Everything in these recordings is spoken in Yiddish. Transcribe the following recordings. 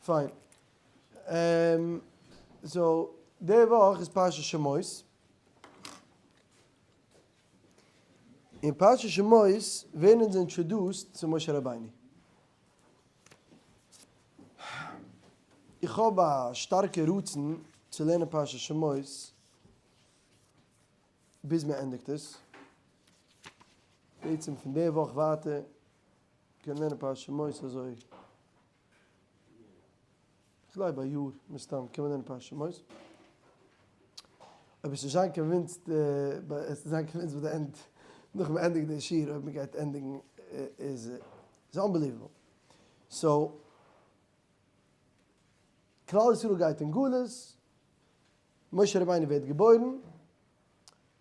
פיין. So, די וואך איז פרשת שמות. אין פרשת שמות ווערן אונז introduced צו משה רבינו. איך האב א שטארקע רצון צו לערנען פרשת שמות ביז מען ענדיגט עס. בעצם פון די וואך ווייטער קען מען לערנען פרשת שמות אזוי. כ'גלייב א יאר מסתם קען מען לערנען פרשת שמות. אויב וועסט נישט זיין convinced, וועסטו זיין convinced ביי די end, נאך מען ענדיגט די שיעור אויב מען גייט ענדיגן איז איז unbelievable. So, כלל ישראל גייט אין גלות, משה רבינו ווערט געבוירן,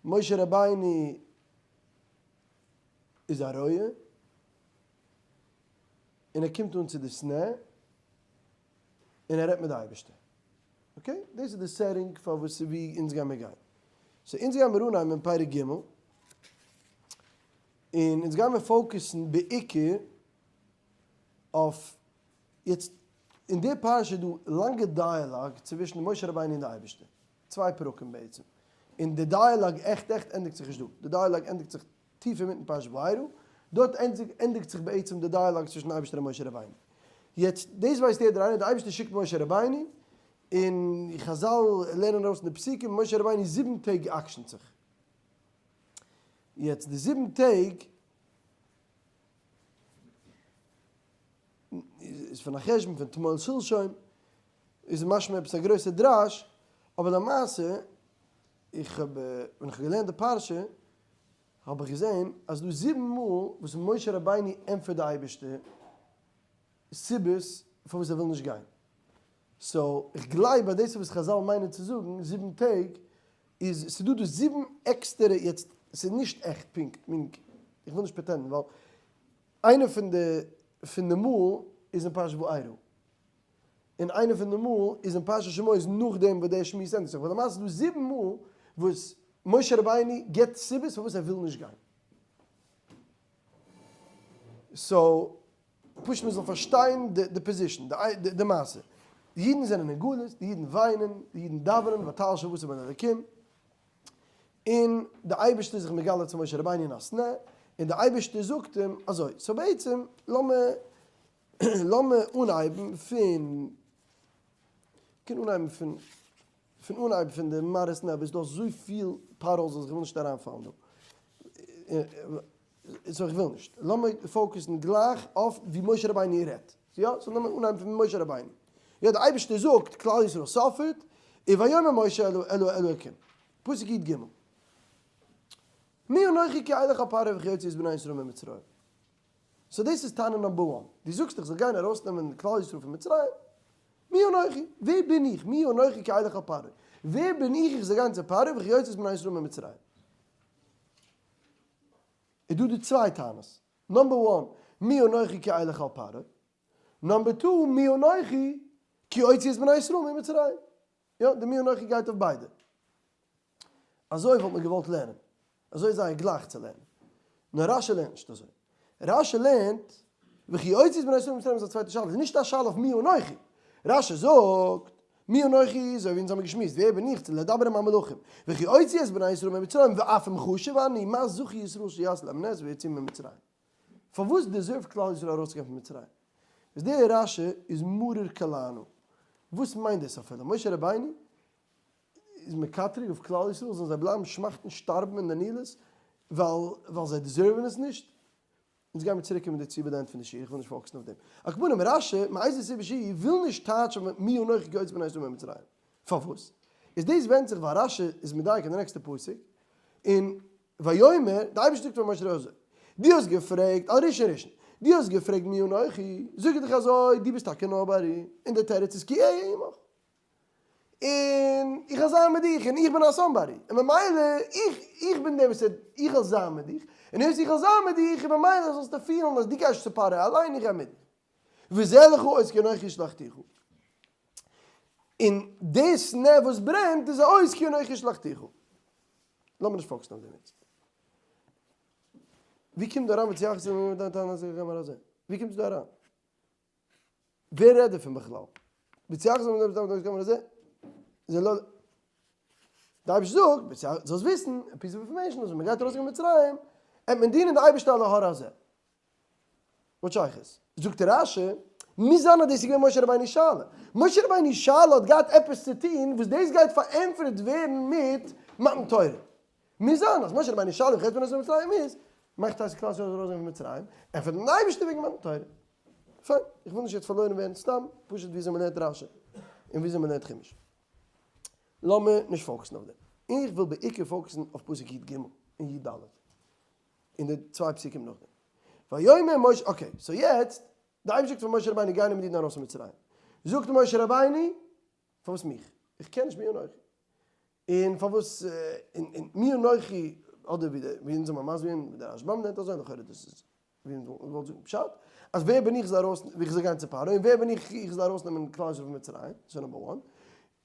משה רבינו איז א רועה, און ער קומט אן צו די סנה, און ער רעדט מיט די אייבערשטער. Okay? דאס איז די setting פאר וואס ווי אונז גיימיר גיין. So אונז גיימיר אנהייבן אין פרק ג', און אונז גיימיר focus ן בעיקר אויף, יעצט אין די פרשה איז דא לאנגע dialogue צווישן משה רבינו און די אייבערשטער, צוויי פרקים בעצם, און די dialogue עכט עכט ענדיגט זיך נישט דא, די dialogue ענדיגט זיך טיף אינמיטן פרשת וארא, דארט ענדיגט זיך בעצם די dialogue צווישן אייבערשטער און משה רבינו. יעצט, דאס ווייסט יעדער איינער, די אייבערשטער שיקט משה רבינו, און חזל לערנען ארויס אין די פסוקים, משה רבינו זיבן טעג עקשנ'ט זיך. יעצט, די זיבן טעג איז פון א חשבון פון תמול שלשום, איז משמע עפעס א גרויסע דרש, אבער למעשה, איך האב, ווען איך האב געלערנט די פרשה, האב איך געזען אז דא זיבן מאל וואס משה רבינו ענטפערט די אייבערשטער סיבות פארוואס ער וויל נישט גיין. So איך גלייב אז דאס איז וואס חזל מיינען צו זאגן זיבן טעג איז ס'דא דא זיבן עקסטערע יעצט ס'איז נישט עכט פונקט meaning איך וויל נישט pretend ן ווייל איינע פון די פון די מאל איז אין פרשת וארא. און איינע פון די מאל איז אין פרשת שמות נאכדעם וואס דער שמועס ענדיגט זיך, ווייל למעשה איז דא זיבן מאל וואס משה רבינו גיבט סיבות פארוואס ער וויל נישט גיין. So, פשוט מען זאל פארשטיין די position, די מעשה. די אידן זענען אין גלות, די אידן וויינען, די אידן דאווענען, ותעל שועתם אל האלקים, און די אייבערשטער איז זיך מגלה צו משה רבינו אין א סנה, און די אייבערשטער זאגט אים אזוי, so בעצם לאמיר לאמיר אנהייבן פון, קען אנהייבן פון, פון אנהייב פון די מראות נעבעך, איז דא אזויפיל פאראויס אז איך וויל נישט אריינפאלן דא. So איך וויל נישט. לאמיר focus ן גלייך אויף ווי משה רבינו רעדט. יא? So לאמיר אנהייבן פון משה רבינו. יא, דער אייבערשטער זאגט, כלל ישראל suffer ט, און ויאמר משה אל אל האלוקים. פסוק י ג. מי אנכי כי אלך אל פרעה וכי אוציא את בני ישראל ממצרים. So דאס איז טענה number one. דו זאגסט איך זאל גיין ארויסנעמען כלל ישראל פון מצרים? מי אנכי? ווער בין איך? מי אנכי כי אלך אל פרעה? ווער בין איך איך זאל גיין צו פרעה וכי אוציא את בני ישראל ממצרים? איז דא די צוויי טענות. number one, מי אנכי כי אלך אל פרעה? number two, מי אנכי כי אוציא את בני ישראל ממצרים? יא, די מי אנכי גייט אויף ביידע. אזוי וואלט מען געוואלט לערנען. אזוי איז זייער גלייך צו לערנען. נאר רשי לערנט נישט אזוי. רשי לערנט, וכי אוציא את בני ישראל ממצרים איז א צווייטע שאלה. איז נישט א שאלה אויף מי אנכי. רשי זאגט, מי אנכי, אזוי ווי אונז האבן געשמועסט, ווער בין איך צו לדבר עם המלכים. וכי אוציא את בני ישראל ממצרים ואף אם חשוב אני, מה זכו ישראל שיעשו להם נס ויצאו ממצרים. פארוואס deserve ט כלל ישראל ארויסצוגיין פון מצרים? איז דער רשי איז מריר כלנו. וואס מיינט דאס אפילו? משה רבינו איז מקטרג אויף כלל ישראל זאלן זיי בלייבן שמאכטן שטארבן אין די נילוס ווייל ווייל זיי deserve ן עס נישט? אונז גיימיר צוריק קומען דערצו ביי די end פון די שיעור, איך וויל נישט focus ן אויף דעם. על כל פנים רשי מאיזה סיבה שהיא וויל נישט טייטשן מי אנכי כי אוציא בני ישראל ממצרים. פארוואס? איז דאס ווענדט זיך ווייל רשי איז מדייק אין די נעקסטע פסוק און ויאמר, די אייבערשטער זאגט פאר משה אזוי, דו האסט געפרעגט על ראשון ראשון, דו האסט געפרעגט מי אנכי, זאג איך דיך אזוי, דו ביסט טאקע nobody, און דער תירוץ איז כי אהיה עמך, און איך וועל זיין מיט דיך, און איך בין א somebody, און ממילא איך, איך בין דער וואס איך וועל זיין מיט דיך, און היות איך וועל זיין מיט דיך, און ממילא זאלסטו פילן אז דו גייסט צו פרעה אליין, איך גיי מיט דיר. וזה לך אות כי אנכי שלחתיך. און די סנה וואס ברענט איז א אות כי אנכי שלחתיך. לאמיר נישט focus ן אויף דעם יעצט. ווי קומט דא אריין וציחת? ווי קומט עס דא אריין? ווער רעדט דערפון בכלל? זה לא די אייבערשטער זאגט, זאלסט וויסן, א piece of information, אז ווען מען גייט ארויס פון מצרים, עט מען דינען די אייבערשטער על ההר הזה. וואס שייכות? זאגט רש"י, מוז זיין אז דאס איז געווען משה רבינו'ס שאלה. משה רבינו'ס שאלה האט געהאט עפעס צו טון וואס דאס גייט פארענטפערט ווערן מיט מתן תורה. מוז זיין אז משה רבינו'ס שאלה ווען חשבון מצרים איז, מאכט אז כלל ישראל זאל ארויסגיין פון מצרים, ענטפערט אים די אייבערשטער וועגן מתן תורה. פיין, איך וויל נישט יעצט פארלוירן ווערן, סתם פשוט וויאזוי מען לערנט רש"י און וויאזוי מען לערנט חומש. לאמיר נישט focus ן אויף דעם. איך וויל בעיקר focus ן אויף פסוק י"ג און י"ד. און די צוויי פסוקים נאכדעם. ויאמר משה, okay, so יעצט, די אייבערשטער זאגט פאר משה רבינו גיי נעם די אידן ארויס פון מצרים. זאגט משה רבינו, פארוואס מיך? איך קען נישט מי אנכי. און פארוואס, און מי אנכי, אדער ווי די, ווי אונז האבן מסביר געווען, ווי דער רשב"ם לערנט אזוי, לכאורה דאס איז ווי אונז וואלט זאגן פשט, אז ווער בין איך זאל ארויס, ווי איך זאל גיין צו פרעה, און ווער בין איך איך זאל ארויסנעמען כלל ישראל פון מצרים, דאס איז number one.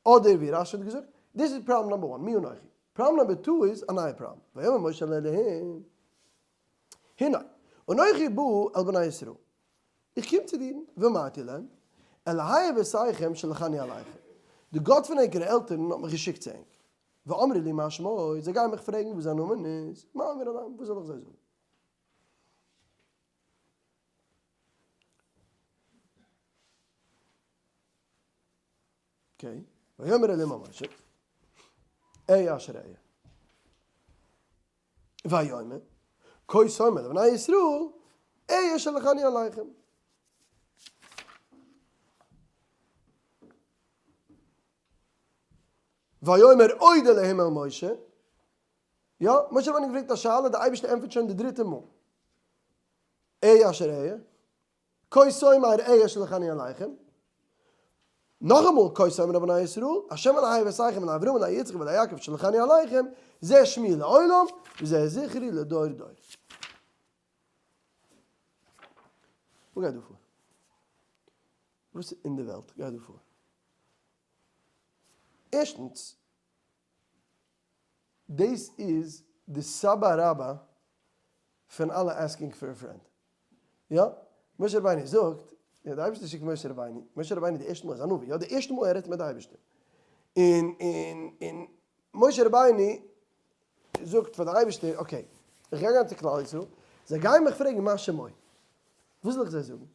אדער ווי רש"י האט געזאגט, דאס איז problem number one, מי אנכי. problem number two איז א נייע פראבלעם, ויאמר משה אל האלהים, הנה, אנכי בא אל בני ישראל, איך קום צו דיר, ואמרתי להם, אלהי אבותיכם שלחני אליכם, די גאט פון ענקערע עלטערן האט מיך געשיקט צו ענק, ואמרו לי מה שמו, זיי גייען מיך פרעגן וואס זיין נאמען איז, מה אומר אליהם, וואס זאל איך זיי זאגן? okay, ויאמר אלהים אל משה, אהיה אשר אהיה. ויאמר, כה תאמר לבני ישראל, אהיה שלחני אליכם. ויאמר עוד אלהים אל משה, יא, משה רבינו געפרעגט א שאלה, די אייבערשטער ענטפערט שוין די דריטע מאל. אהיה אשר אהיה. כה תאמר אהיה שלחני אליכם, נאכאמאל כה תאמר לבני ישראל, השם אלהי אבותיכם אלהי אברהם אלהי יצחק ואלהי יעקב שלחני אליכם, זה שמי לעולם וזה זכרי לדור דור. וואס גייט דא פאר? וואס אין די וועלט גייט דא פאר? ערשטנס, דאס איז די סבא רבא פון אלע asking for a friend. יא, משה רבינו זאגט, יא, די אייבערשטער שיקט משה רבינו, משה רבינו די ערשטע מאל איז א נביא, יא, די ערשטע מאל ער רעדט מיט די אייבערשטער. און, און, און משה רבינו זאגט פאר די אייבערשטער, okay, איך גיי גיין צו כלל ישראל, זיי גייען מיך פרעגן מה שמו. וואס זאל איך זיי זאגן?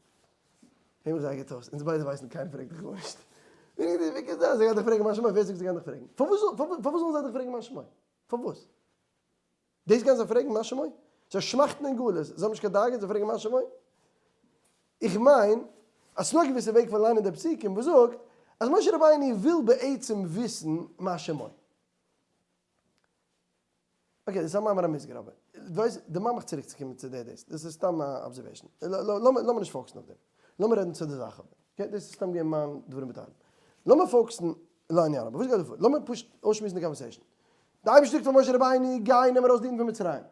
הער מיך זייער גוט אויס, אונז ביידע ווייסן קיינער פרעגט דיך גארנישט. ווי קען זיין זיי גייען דיך פרעגן מה שמו, ווער זאגט זיי גייען דיך פרעגן? פארוואס זאלן זיי דיך פרעגן מה שמו? פארוואס? דאס גייען זיי פרעגן מה שמו? זיי שמאכטן אין גלות, זיי האבן נישט קיין דאגה, זיי פרעגן מה שמו? איך מיין אז ס'דא א געוויסע וועג פון ליינען די פסוקים וואס זאגט אז משה רבינו וויל בעצם וויסן מה שמו. okay, דאס איז א מאמר המוסגר אבער דו ווייסט, דערמאן מיך צוריק צו קומען צו די דאס, דאס איז סתם א observation, לאמיר נישט focus ן אויף דעם, לאמיר רעדן צו די זאך אבער, okay, דאס איז סתם געווען מיין דברים בטלים, לאמיר focus ן לעניין אבער וואס גייט דא פאר, לאמיר פשוט אויסשמועסן די conversation, די אייבערשטער זאגט פאר משה רבינו גיי נעם ארויס די אידן פון מצרים,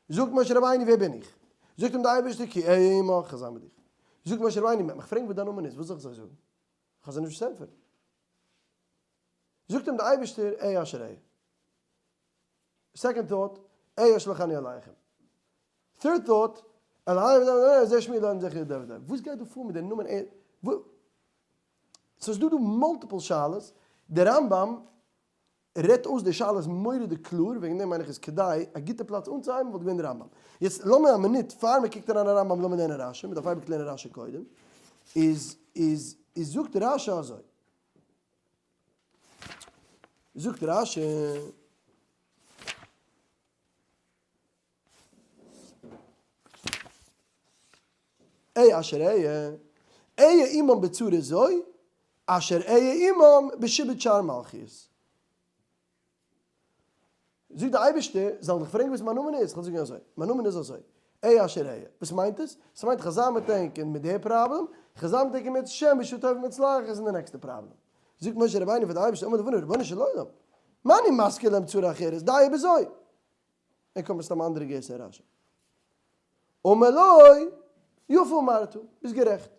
זאגט משה רבינו ווער בין איך, זאגט אים די אייבערשטער כי אהיה עמך, איך וועל זיין מיט דיך, זאגט משה רבינו מען וועט מיך פרעגן וואס דיין נאמען איז, וואס זאל איך זיי זאגן, איך האב זיי נישט וואס צו ענטפערן. זאגט אים דער אייבערשטער אהיה אשר אהיה. second thought, אהיה שלחני אליכם. third thought, אלהי זה שמי לעולם זכרי לדור ודור. וואס גייט דא פאר מיט די נאמען אהיה? סאיז דא דא multiple שאלות, דער רמב"ם רעדט אויס די שאלות מורא'דיג קלאר, וועגן דעם מיין איך איז כדאי א גוטע פלאץ אנצוהייבן וואלט געווען די רמב"ם. יעצט לאמיר א מינוט פאר מען קוקט אריין אין רמב"ם לאמיר לערנען רש"י, מען דארף אייביג לערנען רש"י קודם, איז איז איז זאגט רש"י אזוי. זאגט רש"י. אהיה אשר אהיה, אהיה עמם בצרה זו, אשר אהיה עמם בשעבוד שאר מלכיות. זאגט דער אייבערשטער, זאל דיך פרעגן וואס מיין נאמען איז, כ'וועל זאגן אזוי, מיין נאמען איז אזוי, אהיה אשר אהיה, וואס מיינט עס? ס'מיינט כ'זאל זיין מיט ענק און מיט די פראבלעם, כ'זאל זיין מיט ענק און מיט שם בשעה טובה ומוצלחת איז אין די נעקסטע פראבלעם. זאגט משה רבינו פאר די אייבערשטער, אמר לפניו רבונו של עולם, מה אני מזכיר להם צרה אחרת, די בזו. ער קומט מסתם אנדערע גירסא אין רש"י. אמר לו, יפה אמרת, ביסט גערעכט.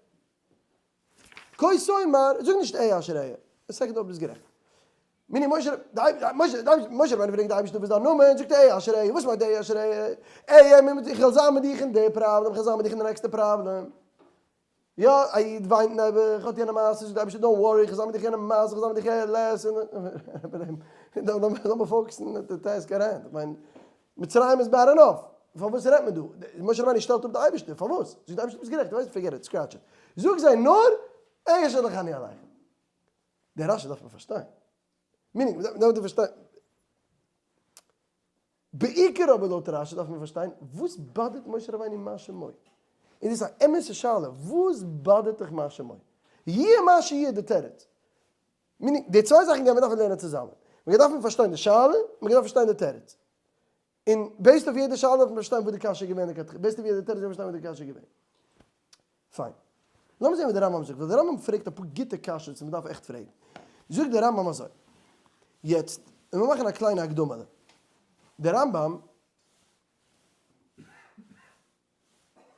כה תאמר, זאג נישט אהיה אשר אהיה, second אויב ביסט גערעכט. מיני משה, משה רבינו פרעגט די אייבערשטער וואס איז דיין נאמען, זאגט ער אהיה אשר אהיה, וואס מיינט אהיה אשר אהיה? אהיה מיינט איך וועל זיין מיט דיך אין די פראבלעם, איך וועל זיין מיט דיך אין די נעקסטע פראבלעם. יא, א איד וויינט נעבעך, האט יענע מעשה, זאגט די אייבערשטער don't worry, איך זאמל דיך יענע מעשה, איך זאמל דיך לעס, לאמיר focus ן אויף די task at hand, איך מיין, מצרים איז bad enough, פארוואס רעדט מען דא? משה רבינו שטעלט אפ די אייבערשטער, פארוואס? זאגט די אייבערשטער ביסט גערעכט, דו ווייסט forget it, scratch it, זאג זיי נאר, אהיה שלחני אליכם. די רשי דארף מען פארשטיין. meaning, מ'דארף פארשטיין. בעיקר אבער לויט רשי דארף מען פארשטיין, וואס bother ט משה רבינו מה שמו? און דאס איז א אמת'ע שאלה, וואס bother ט דיך מה שמו? יהיה מה שיהיה די תירוץ. meaning, די צוויי זאכן גייען מיר דארפן לערנען צוזאמען. מיר דארפן פארשטיין די שאלה, מיר דארפן פארשטיין די תירוץ. און based אויף יעדע שאלה דארף מען פארשטיין וואס די קשיא איז געווען לכתחילה, based אויף יעדע תירוץ דארף מען פארשטיין וואס די קשיא איז געווען. פיין. לאמיר זען וואס דער רמב ם זאגט, ווייל דער רמב ם פרעגט אפאר גוטע קשיות וואס מען דארף עכט פרעגן. זאגט דער רמב ם אזוי. יעצט, לאמיר מאכן א קליינע הקדמה'לע. דער רמב ם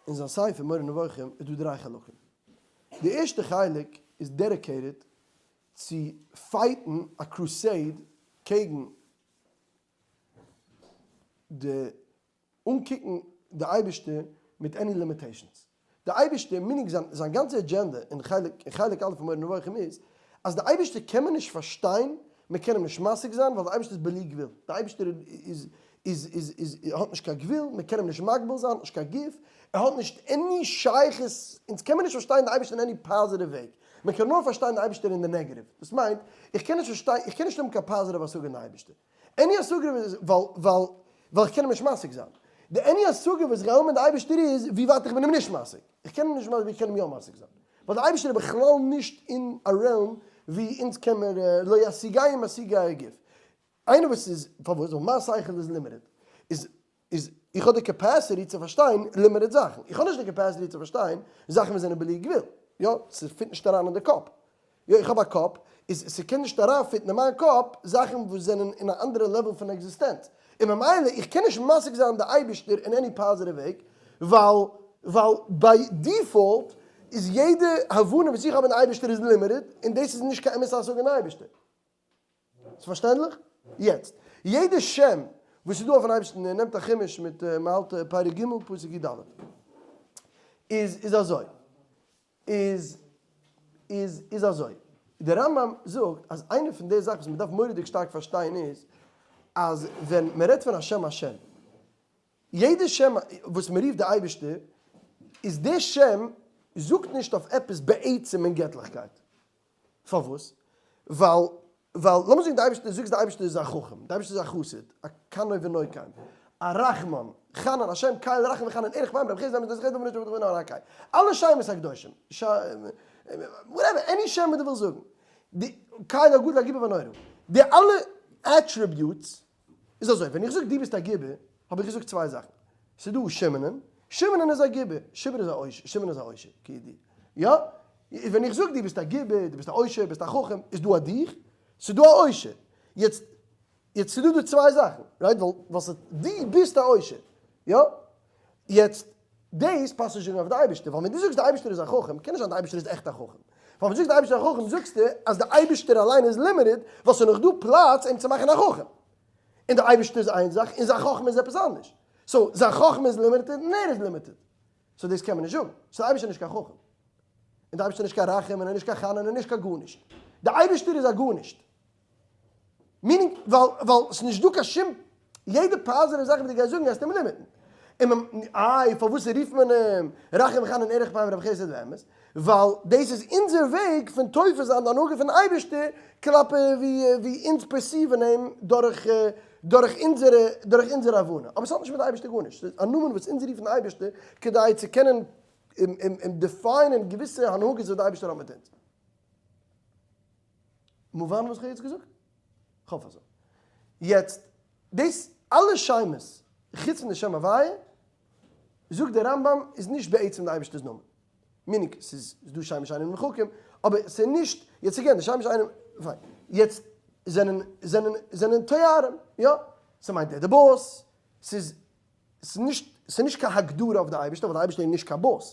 אין זיין ספר מורה נבוכים איז דא דריי חלקים. די ערשטע חלק איז dedicated צו fight ן א crusade קעגן די אנקוקן די אייבערשטער מיט any limitations. די אייבערשטער, meaning זיין זיין גאנצע אג'ענדע אין חלק אין חלק א' פון מורה נבוכים איז, אז די אייבערשטער קען מען נישט פארשטיין, מען קען אים נישט משיג זיין, ווייל די אייבערשטער איז בלי גבול, די אייבערשטער איז איז איז איז האט נישט קיין גבול, מען קען אים נישט מגביל זיין, האט נישט קיין גוף, ער האט נישט any שייכות, אונז קען מען נישט פארשטיין די אייבערשטער אין any positive וועג, מען קען נאר פארשטיין די אייבערשטער אין די negative, דאס מיינט, איך קען נישט פארשטיין, איך קען נישט האבן קיין positive השגה אין די אייבערשטער. any השגה ווייל ווייל ווייל איך קען אים נישט משיג זיין. די any השגה וואס איך האב מיט די אייבערשטער איז ווי ווייט איך בין אים נישט משיג. איך קען אים נישט משיג ווי איך קען אים יא משיג זיין. ווייל די אייבערשטער איז בכלל נישט אין א realm ווי אונז קען מיר לא ישיגהו משיגי הגוף. איינער וואס איז פארוואס? ווייל מיין שכל איז limited. איז איז איך האב די capacity צו פארשטיין limited זאכן. איך האב נישט די capacity צו פארשטיין זאכן וואס זענען בלי גבול. יא, ס' fit נישט אריין אין די קאפ. יא, איך האב א קאפ, איז ס'קען נישט אריין fit ן אין מיין קאפ זאכן וואס זענען אין א אנדערע level פון עקזיסטענץ. און ממילא איך קען נישט משיג זיין די אייבישטער אין any positive וועג, ווייל ווייל by default איז יעדע הבנה וואס איך האב אין אייבישטער איז limited, און דאס איז נישט קיין אמת'ע השגה אין אייבישטער. איז פארשטענדליך? יעצט, יעדע שם וואס איז דא אויפן אייבערשטן, ער נעמט א חומש מיט מ'האלט פרק ג' פסוק י ד, איז איז אזוי, איז איז איז אזוי, דער רמב ם זאגט אז איינע פון די זאכן וואס מ'דארף מורא'דיג שטארק פארשטיין איז, אז ווען מ'רעדט פון השם השם, יעדע שם וואס מ'רופט די אייבערשטער, איז די שם זאגט נישט אויף עפעס בעצם אין געטליכקייט, פארוואס? ווייל ווייל לאמיר זאגן די אייבערשטער, זאגסט די אייבערשטער איז א חכם, די אייבערשטער איז א חסיד, א קנאי ונוקם, א רחמן, חנן, השם קל רחום וחנון, ארך אפים רב חסד אמת חסד אמת אמת אמת אמת אלע שמות הקדושים, whatever, any שם וואס דו ווילסט זאגן, די קל הגדול הגיבור והנורא, די אלע attributes איז אזוי, ווען איך זאג דו ביסט א גיבור, האב איך געזאגט צוויי זאכן, ס'איז דא שמעונ'ען, שמעונ'ען איז א גיבור, שמעון איז א עושר, שמעון איז א עושר, כידוע, יא? ווען איך זאג דו ביסט א גיבור, דו ביסט א עושר, ביסט א חכם, איז דא א דיך, ס'איז דא א עושר. יעצט, יעצט ס'איז דא דא צוויי זאכן, right? ווייל, ווייל ס'איז, דו ביסט א עושר, יא? יעצט, דאס פאסט נישט זאגן אויף די אייבערשטער, ווייל ווען דו זאגסט די אייבערשטער איז א חכם, קען נישט זיין די אייבערשטער איז עכט א חכם. ווייל ווען דו זאגסט די אייבערשטער איז א חכם, זאגסטו אז די אייבערשטער אליין איז limited, ווייל ס'איז נאך דא פלאץ אים צו מאכן א חכם. און די אייבערשטער איז איין זאך, און זיין חכמה איז עפעס אנדערש. so, זיין חכמה איז limited און ער איז limited. so דאס קען מען נישט זאגן. so די אייבערשטער איז נישט קיין חכם. און די אייבערשטער איז נישט קיין רחום, און ער איז נישט קיין חנון, און נישט קיין גארנישט. די אייבערשטער איז א גארנישט. meaning, ווייל ווייל ס'איז נישט דא קיין שום, יעדע positive זאך וואס דו גייסט זאגן גייסטו אים limit ן. און מ, איי פארוואס רופט מען אים רחום וחנון ארך אפים רב חסד ואמת? ווייל דאס איז אונזער וועג פון תופס זיין די הנהגה פון אייבערשטער כלפי ווי ווי אונז perceive ן אים דורך דורך אונזערע דורך אונזער הבנה. אבער ס'האט נישט מיט די אייבערשטער גארנישט. ס'איז א נאמען וואס אונז רופן די אייבערשטער כדי צו קענען define ען געוויסע הנהגות וואס די אייבערשטער האט מיט אונז. מובן וואס כ'האב יעצט געזאגט? כ'האף אזוי. יעצט, דאס אלע שמות חוץ פון די שם הוויה, זאגט דער רמב ם איז נישט בעצם די אייבערשטער'ס נאמען. meaning, ס'איז דא שמות שאינם נמחקים, אבער ס'איז נישט, יעצט again, די שמות שאינם, פיין. יעצט, זענען, זענען, זענען תוארים, יא? ס'מיינט ער די boss, ס'איז, ס'איז נישט, ס'איז נישט קיין הגדרה אויף די אייבערשטער, ווייל די אייבערשטער איז נישט קיין boss,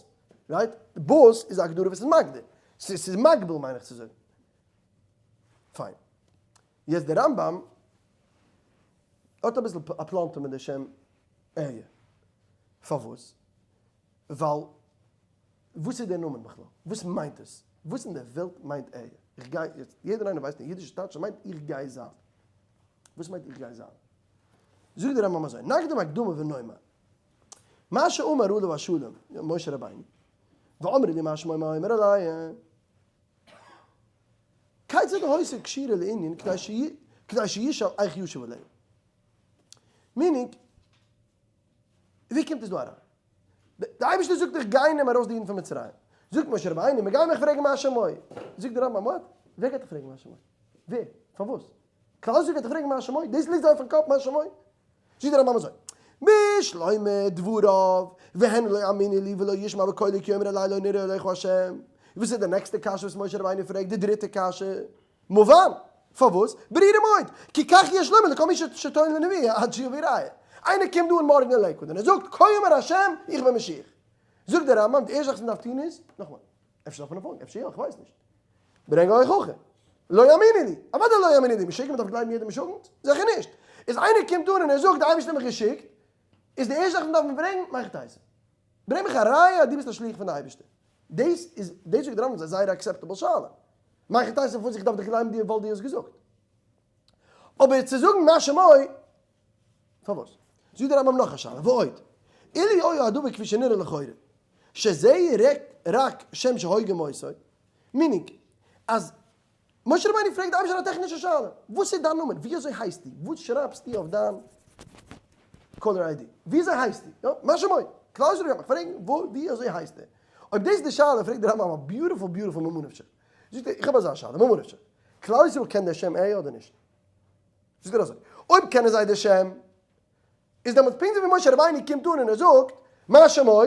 right? boss איז א הגדרה וואס איז מגדיר, ס'איז מגביל מיין איך צו זאגן. פיין. יעצט דער רמב ם האט אביסל א פלאנטער מיט די שם אהיה. פארוואס? ווייל. וואס איז דער נאמען בכלל? וואס מיינט עס? וואס אין דער וועלט מיינט אהיה? איך גיי, יעצט יעדער איינער ווייסט אין אידישע טייטש מיינט איך גיי זיין. וואס מיינט איך גיי זיין? זאגט דער רמב ם אזוי, נקדים הקדמה ונאמר, מה שאמר עליו השלום, משה רבינו, ואמרו לי מה שמו מה אומר אליהם, כיצד היתה קשורה לענין כדי שישאל איך ישוב עליה? meaning, ווי קומט עס דא אריין? די אייבערשטער זאגט איך גיי נעם ארויס די אידן פון מצרים. זאגט משה רבינו, מיר גייען מיך פרעגן מה שמו. זאגט דער רמב ם, what? ווער גייט דיך פרעגן מה שמו? ווער? פארוואס? כלל ישראל גייט דיך פרעגן מה שמו? דאס ליגט זיי אויפן קאפ מה שמו? זאגט דער רמב ם אזוי, בשלמא דבריו, והן לא יאמינו לי ולא ישמע בקולי כי יאמר אלי לא נראה אליך ה'. וואס איז די נעקסטע קשיא וואס משה רבינו פרעגט? די דריטע קשיא. מובן! פארוואס? ברורה מאוד! כי כך יש לומר לכל מי שטוען לנבואה עד שיביא ראיה. איינער קומט דא אן מארגן אין לעיקוואד און ער זאגט כה אמר השם איך בין משיח. זאגט דער רמב ם די ערשטע זאך וואס מען דארף טון איז, נאכאמאל, אפשר דארף מען אים פאלגן, אפשר יא, איך ווייס נישט. ברענג א הוכחה. לא יאמינו לי. אוודאי לא יאמינו לי. משוגע מען דארף גלייבן יעדע משוגעת? זיכער נישט. איז איינער קומט אן און ער זאגט די אייבערשטער האט מיך געשיקט, איז די ערשטע זאך וואס מען דארף אים ברענגן, מהיכי תיתי. ברענג מיך א ראיה אז דו ביסט א שליח פון די אייבערשטער. דאס איז, דאס זאגט דער רמב ם איז א זייער acceptable שאלה. מהיכי תיתי פארוואס איך דארף דיך גלייבן דיר ווייל דו האסט געזאגט. אבער צו זאגן מה שמו, פארוואס? זאגט דער רמב ם נאך א שאלה, ועוד, אילו היה הדבר כפי שנראה לכאורה, שזה רק שם שהוגים אותו, meaning, אז משה רבינו פרעגט די אייבערשטער א טעכנישע שאלה, וואס איז דיין נאמען? ווי אזוי הייסטו? וואס שרייבסטו אויף דיין caller ID? ווי אזוי הייסטו? יא, מה שמו? כלל ישראל גייט מיך פרעגן ווי אזוי הייסט ער? אויב דאס איז די שאלה פרעגט דער רמב ם א beautiful beautiful ממה נפשך. זאגט ער, איך האב אזא שאלה, ממה נפשך, כלל ישראל קען דער שם אהיה אדער נישט? זאגט ער אזוי, אויב קענען זיי דער שם, איז דעמאלטס פונקט אזוי ווי משה רבינו קומט אן און ער זאגט מה שמו,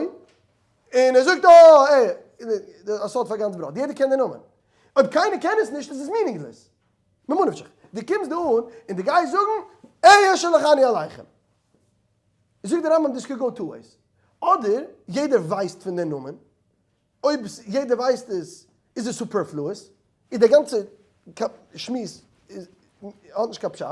און ער זאגט אה, אה, א סוד פאר גאנץ בראד, יעדער קען די נאמען. אויב קיינער קען עס נישט איז עס meaningless. ממה נפשך, דו קומסט דא אן און דו גייסט זאגן אהיה שלחני אליכם. זאגט דער רמב ם this could go two ways, אדער יעדער ווייסט פון די נאמען, אויב יעדער ווייסט עס איז עס superfluous, איז דער גאנצער שמועס האט נישט קיין פשט,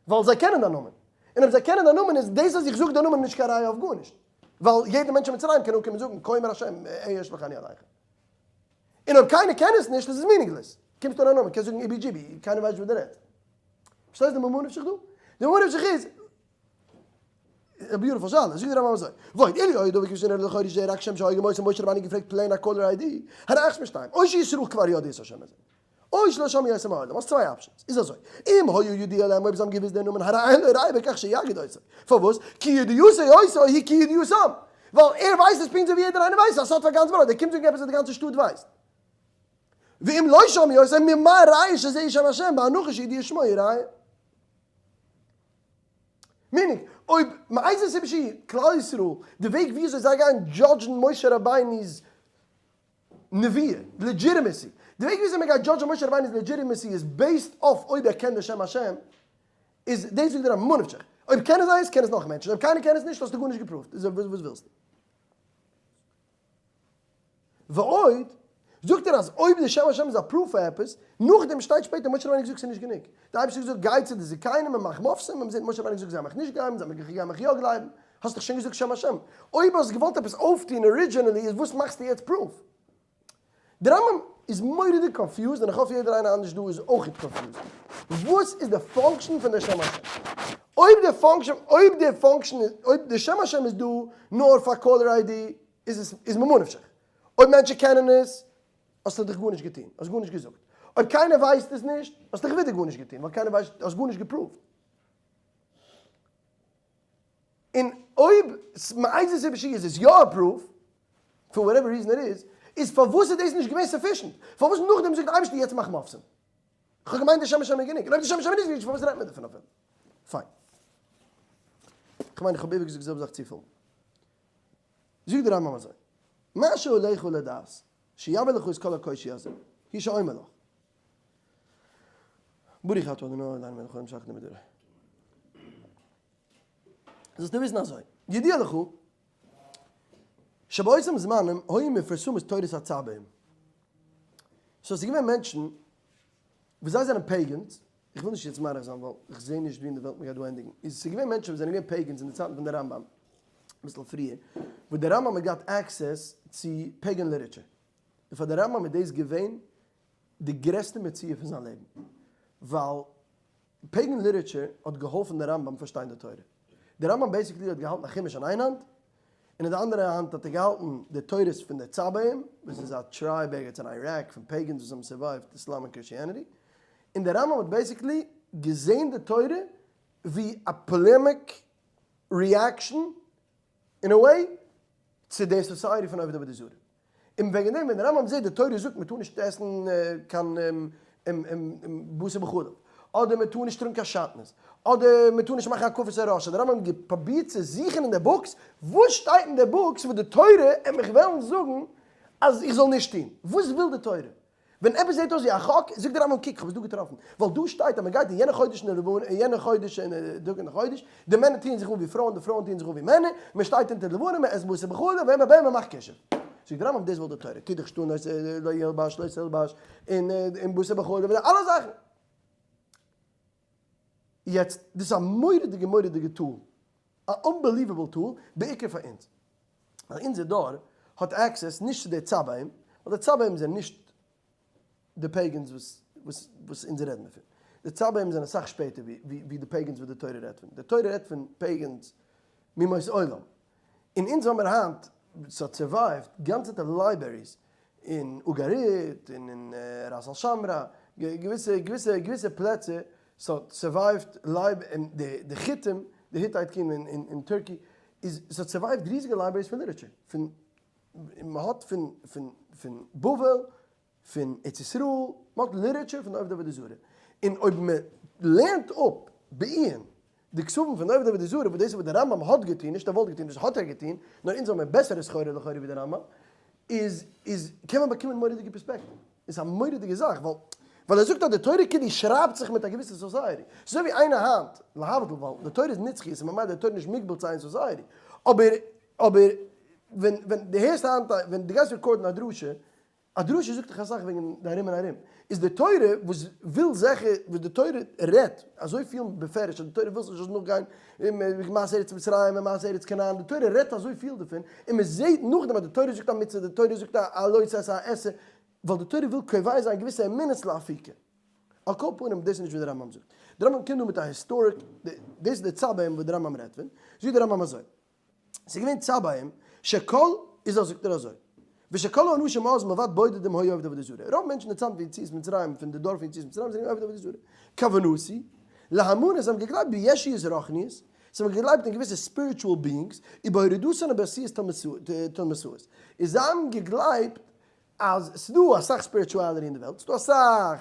ווייל זיי קענען דיין נאמען, און אויב זיי קענען דיין נאמען איז דאס אז איך זאג דיין נאמען נישט קיין ראיה אויף גארנישט, ווייל יעדער מענטש אין מצרים קען אנקומען זאגן כה אמר השם אהיה שלחני אליכם. און אויב קיינער קען עס נישט איז עס meaningless, קומסט אן א נאמען קענסט זאגן איבי דזשיבי קיינער ווייסט נישט וואס דו רעדסט. פארשטייסט די ממה נפשך דא? די ממה נפשך איז א beautiful שאלה, זאגט דער רמב ם אזוי, ועוד אילו היה הדבר כפי שנראה לכאורה שזה רק שם שהוגים אותו משה רבינו געפרעגט plain א caller ID, הרי אחת משתיים, או שישראל כבר ידעו את השם הזה, או שלא שמעו אותו מעולם, האסט צוויי options, איז אזוי, אם היו ידוע להם אויב זיי האבן געוויסט דער נאמען הרי אין לו ראיה בכך שיגיד אותו, פארוואס? כי ידיעתו אותו היא כידיעתם, ווייל ער ווייסט עס פונקט אזוי ווי יעדער איינער ווייסט עס, א סוד פאר גאנץ בראד, ער קומט זאגן עפעס וואס די גאנצע שטאט ווייסט. ואם לא שמעו אותו ממה ראיה שזה שם השם בהנחה שידיעת שמו היא ראיה. meaning, אויב מאיזה סיבה שהיא, כלל ישראל, די וועג וויאזוי זיי גייען judge ן משה רבינו'ס נביאה, legitimacy, די וועג וויאזוי מען גייט judge ן משה רבינו'ס legitimacy איז based אויף אויב ער קען די שם השם, איז דאס זאגט דער רמב ם, ממה נפשך, אויב קענען זיי עס, קען עס נאך מענטשן, אויב קיינער קען עס נישט, האסטו גארנישט גע prove ט, איז וואס ווילסטו? ועוד, זאגט ער אז אויב די שם השם איז א proof פאר עפעס, נאכדעם שטייט שפעטער משה רבינו האט געזאגט ס'איז נישט גענוג, די אייבערשטער האט געזאגט גיי צו די זקנים און מאך מופתים, און מ'זעט משה רבינו האט געזאגט זיי מיך נישט גלייבן, זיי גייען מיך יא גלייבן, האסט דאך שוין געזאגט שם השם, אויב האסט געוואלט עפעס אויפטון originally איז וואס מאכסטו יעצט proof? די רמב ם איז מורא'דיג confused און איך האף יעדער איינער אנדערש דא איז אויכעט confused. וואס איז די function פון די שם השם? אויב די function אויב די function איז אויב די שם השם איז דא נאר פאר caller ID איז עס איז ממה נפשך. אויב מענטשן קענען עס האסטו דיך גארנישט געטון, האסט גארנישט געזאגט. אויב קיינער ווייסט עס נישט האסטו דיך ווידער גארנישט געטון ווייל קיינער ווייסט האסט גארנישט גע prove ט. און אויב מאיזה סיבה שהיא איז עס יא א proof, for whatever reason it is, איז פארוואס איז דאס נישט געווען sufficient? פארוואס נאכדעם זאגט די אייבערשטער יעצט מאך מופתים? כ'האב געמיינט די שם השם איז גענוג, און אויב די שם השם איז נישט גענוג פארוואס רעדט מען דערפון אפילו? פיין. כ'מיין איך האב איבערגעזאגט די זעלבע זאך צופיל מאל. זאגט דער רמב ם אזוי, מה שעליך לדעת, שיבא לך את כל הקושי הזה, הוא שאומר לך. ברוך אתה אדוני אלוהינו מלך העולם שהכל נהיה בדברו. זאלסטו וויסן אזוי, ידוע לך שבאותם זמנים היו מפורסמות תורת הצבעים. so ס'איז געווען מענטשן וואס זיי זענען pagans, איך וויל נישט יעצט מאריך זיין ווייל איך זעה נישט ווי אין די וועלט מ'גייט דא ענדיגן, איז ס'איז געווען מענטשן וואס זענען געווען pagans אין די צייטן פון די רמב ם. אביסל פריער, וואס דער רמב ם האט געהאט access צו pagan literature, און פאר דער רמב ם איז דאס געווען די גרעסטע מציאה פון זיין לעבן, ווייל pagan literature האט געהאלפן די רמב ם פארשטיין די תורה. די רמב ם basically האט געהאלטן א חומש אין איין האנט, און אין די אנדערע האנט האט ער געהאלטן די תורות פון די צבעים, וואס איז א tribe ערגעץ אין איראק פון pagans וואס האבן survived Islam און Christianity, און די רמב ם האט basically געזען די תורה ווי א polemic reaction in a way צו די society פון עובדי עבודה זרה. און וועגן דעם ווען די רמב ם זעט די תורה זאגט מען טאר נישט עסן קיין בשר בחלב, אדער מען טאר נישט טראגן קיין שעטנז, אדער מען טאר נישט מאכן הקפות הראש, האט די רמב ם געפרובירט צו זוכן אין די books, וואס שטייט אין די books וואס די תורה עט מיך וועלן זאגן אז איך זאל נישט טון? וואס וויל די תורה? ווען עפעס זעט אויס ווי א חק, זאגט דער רמב ם קוק, כ'האב עס דא געטראפן, ווייל דא שטייט אז מען גייט אין יענע חודש אין די לבנה, אין יענע חודש אין די טאג אין די חודש, די מענער טוען זיך אן ווי פרויען, די פרויען טוען זיך אן ווי מענער, מען שטייט אונטער די לבנה, מען עסט בשר בחלב, ווען מען מאכט כישוף. זאגט דער רמב ם דאס וויל די תורה, טו דיך שטאן אויס לא ילבש לא תלבש, און בשר בחלב, און אלע זאכן. יעצט, דאס איז א מורא'דיגע מורא'דיגע tool, א unbelievable tool, בעיקר פאר אונז. ווייל אונזער דור האט access נישט צו די צבעים, ווייל די צבעים זענען נישט די pagans וואס וואס אונז רעדן דערפון. די צבעים זענען אסאך שפעטער ווי די pagans וואס די תורה רעדט פון. די תורה רעדט פון pagans מימות עולם. און אונז האמיר היינט, ס'האט survived גאנצעטע libraries אין אוגאריט און אין ראס אל שאמרא, געוויסע געוויסע געוויסע פלעצער ס'האט survived לייב און די די חיתים, די Hittite king אין Turkey, איז ס'האט survived ריזיגע libraries פון literature, פון מ'האט פון פון פון בבל, פון ארץ ישראל, מ'האט literature פון די עובדי עבודה זרה, און אויב מ'לערנט אפ בעיון די כתבים פון די עובדי עבודה זרה, וואס דאס איז וואס די רמב ם האט געטון, נישט ער וואלט געטון, דאס האט ער געטון, נאר אונז האבן מיר בעסערע סחורה לכאורה ווי די רמב ם, איז איז קען מען באקומען מורא'דיגע פערספעקטיוו. איז א מורא'דיגע זאך, ווייל ווייל ער זאגט אז די תורה כאילו שרייבט זיך מיט א געוויסע society. ס'איז אזוי ווי איינער היינט, להבדיל, ווייל די תורה איז נצחיות און ממילא די תורה איז נישט מוגבל צו איין society. אבער אבער ווען ווען דו הערסט היינט א ווען דו גייסט record ן א דרשה, א דרשה זאגט דיך אסאך וועגן די ארום און ארום. איז די תורה וואס וויל זיכער, וואס די תורה רעדט אזויפיל בפירוש אז די תורה וויל נישט זאלסט נאכגיין מעשה ארץ מצרים און מעשה ארץ כנען, די תורה רעדט אזויפיל דערפון, און מען זעט נאכדעם אז די תורה זאגט א מצוה, די תורה זאגט א לא תעשה א עשה, ווייל די תורה וויל קובע זיין געוויסע אמונות לאפיקה. על כל פנים דאס איז נישט וואס די רמב ם זאגט. די רמב ם קומט דא מיט א historic, דאס איז די צבעים וואס די רמב ם רעדט פון, זאגט די רמב ם אזוי. ס'איז געווען צבעים שכל איז אז זאגט ער אזוי ושכל האנשים אז מלבד בודדים היו עובדי עבודה זרה רוב מענטשן אין די צייטן פון יציאת מצרים פון די דור פון יציאת מצרים זענען געווען עובדי עבודה זרה כוונתי להאמנה זיי האבן געגלייבט בישויות רוחניות זיי האבן געגלייבט אין געוויסע spiritual beings ובהורדותן ובעשיית תלמסאות איז זיי האבן געגלייבט אז ס'דא אסאך spirituality אין די וועלט, ס'דא אסאך